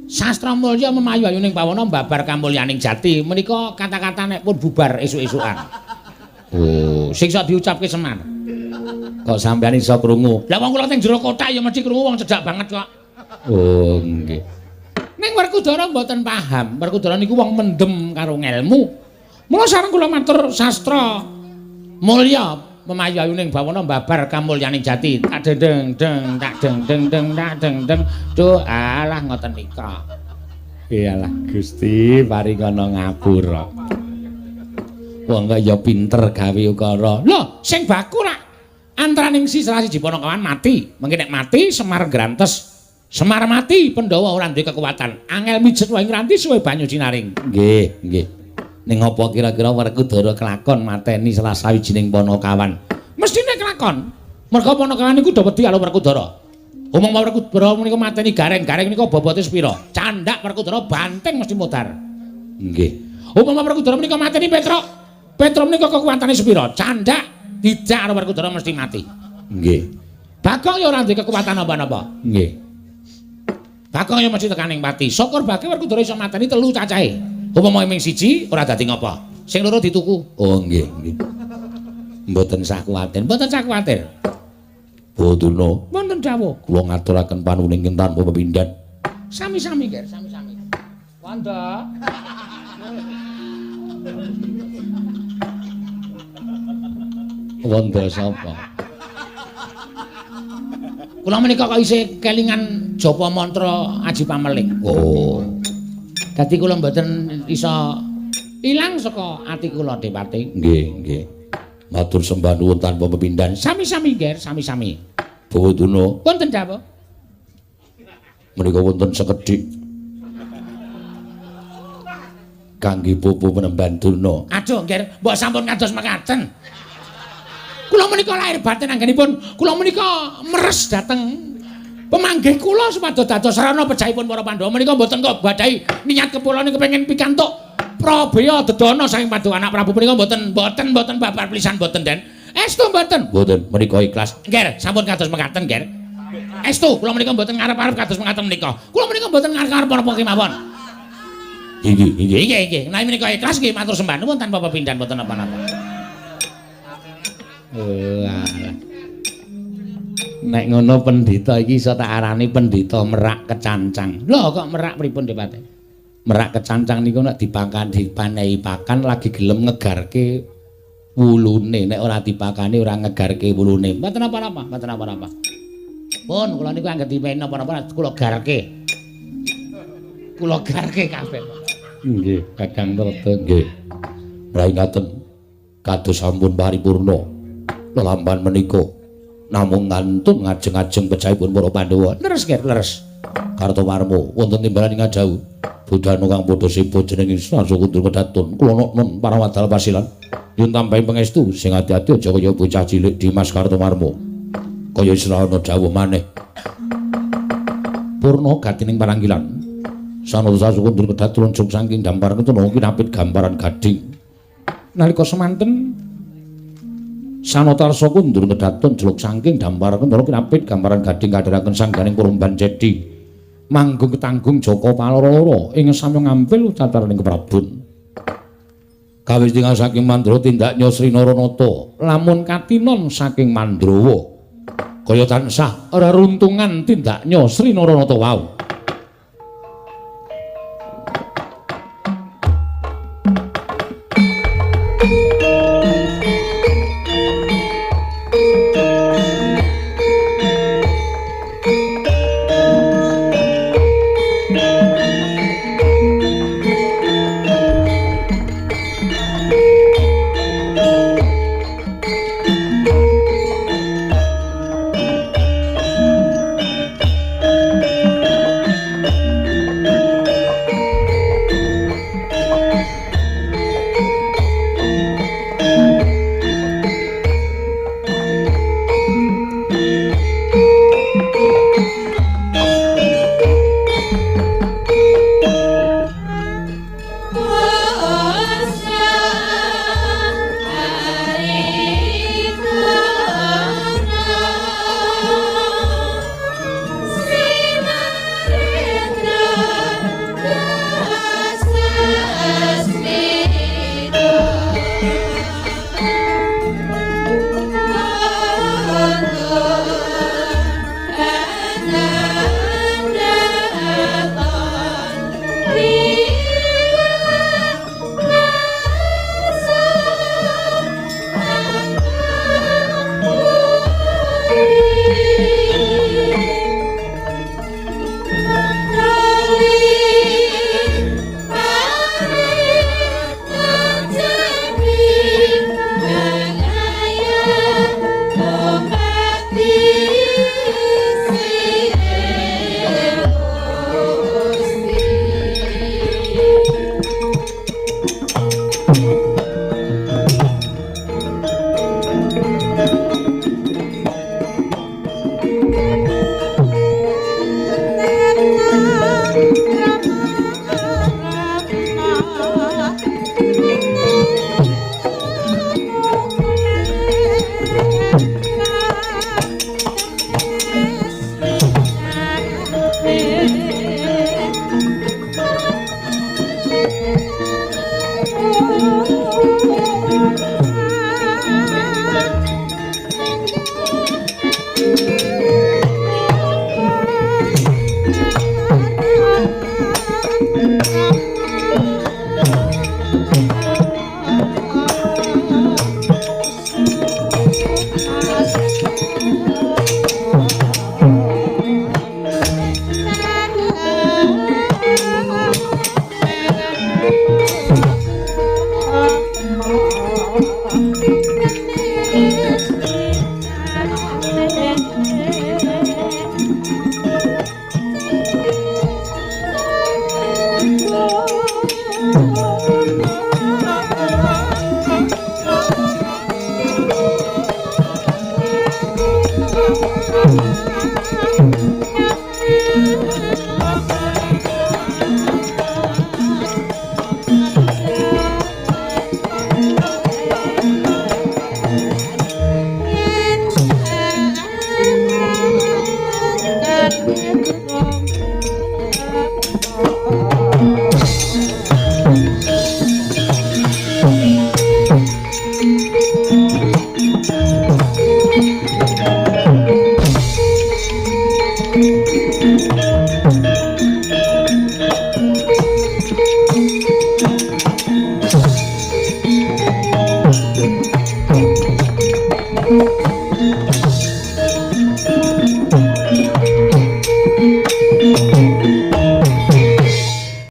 Sastra mulya memayu ayuning bawana babar kamulyaning jati menika kata-kata nek pun bubar esuk-esukan. Oh, sing sok diucapke Semar. Kok sampeyan iso krungu? Lah wong kula teng jero kotak ya mesti krungu wong cedhak banget kok. Oh, nggih. Ning Werkudara mboten paham. Werkudara niku wong mendem karo ngelmu. Mula sareng kula matur sastra mulya memayu ayuning bawana babar kamulyaning jati. Tak deng deng tak deng deng deng tak deng deng. Duh alah ngoten nika. Iyalah Gusti paringana ngapura. Wong kaya pinter gawe ukara. Lho, sing baku rak antaraning si salah siji Panakawan mati. Mengki nek mati Semar grantes. Semar mati Pandhawa ora duwe kekuatan. Angel mijet wae ngranti suwe banyu cinaring. Nggih, nggih. Ning apa kira-kira Werkudara kelakon mateni salah sawijining Panakawan? Mestine kelakon. Merga Panakawan niku do wedi karo Werkudara. Umum Werkudara menika mateni Gareng, Gareng menika bobote sepira? Candhak Werkudara banting mesti mudhar. Nggih. Upama Werkudara menika mateni Petruk, Petruk menika kekuatane sepira? Candhak dijak karo Werkudara mesti mati. Nggih. Bagong ya ora duwe kekuatan apa-apa. Nggih. Bagong ya mesti tekaning pati. Syukur bage Werkudara iso mateni 3 cacahe. Upama ming siji ora dadi ngapa. Sing loro dituku. Oh nggih, nggih. Mboten sah kuwatir, mboten sah kuwatir. Boduna. Wonten dawuh. Kula ngaturaken panuwun ingkang tanpa pepindhan. Sami-sami, Ger, sami-sami. Wanda. Wanda sapa? Kula menika kok isih kelingan japa mantra Aji Pameling. Oh. Dadi kula mboten iso ilang saka ati kula Depati. Nggih, nggih. Matur sembah nuwun tanpa pepindhan. Sami-sami, Ger, sami-sami. Bawaduna. Wonten dawuh. Menika wonten sekedhik kangge pupu penemban Durna. Aduh, Ger, mbok sampun kados mekaten. Kula menika lahir batin anggenipun kula menika meres dhateng pemanggih kula supados dados sarana pejahipun para Pandhawa menika mboten kok badhahi niat kepulane kepengin pikantuk prabeya dedana saking Paduka Anak Prabu menika mboten mboten mboten babar pisan mboten Den. Estu mboten? Mboten, menika ikhlas. Nger, sampun kados mekaten, Nger. Estu kula menika mboten ngarep-arep kados mekaten menika. Kula menika mboten ngarep-arep napa kemawon. Inggih, inggih. Inggih, inggih. Menawi menika ikhlas nggih matur sembah nuwun tanpa pepindhan mboten napa-napa. Alah. Nek ngono pendhita iki iso tak arani pendhita merak kecancang. Lho kok merak pripun Depate? Merak kecancang niku nek dipakan dipanehi pakan lagi gelem ngegarke wulune. Nek ora dipakani ora ngegarke wulune. Mboten napa-napa, mboten napa-napa. Pun kula niku anggere dipehi napa-napa kula garke. Kula garke kabeh. Nggih, Kakang Trata nggih. Mraingaten kados sampun paripurna lelampahan menika namung ngantun ngajeng-ajeng pejahipun para Pandhawa. Leres, Ger, leres. Kartomarma wonten timbalan ing jauh. Budhana kang padha sepo jenenge Srasa Kundur Kedatun. Kula nun para wadal pasilan. Nyuwun tambahi pangestu sing ati-ati aja kaya bocah cilik Dimas Kartomarma. Kaya israna dawuh maneh. Purna gatining paranggilan. Sanata Kundur Kedatun jog saking dampar ketuna kinapit gambaran gading. Nalika semanten Sanotarsa Kundur Kedatun jeluk saking dampar ketuna kinapit gambaran gading kadharaken sangganing Purumban Cedi. Manggung ketanggung Jaka Paloro ing samya ngampil cacaraning keprabon. Kawis tinggal saking Mandra tindaknya Sri Naranata lamun katinon saking Mandrawa kaya tansah reruntungan tindaknya Sri Naranata wau.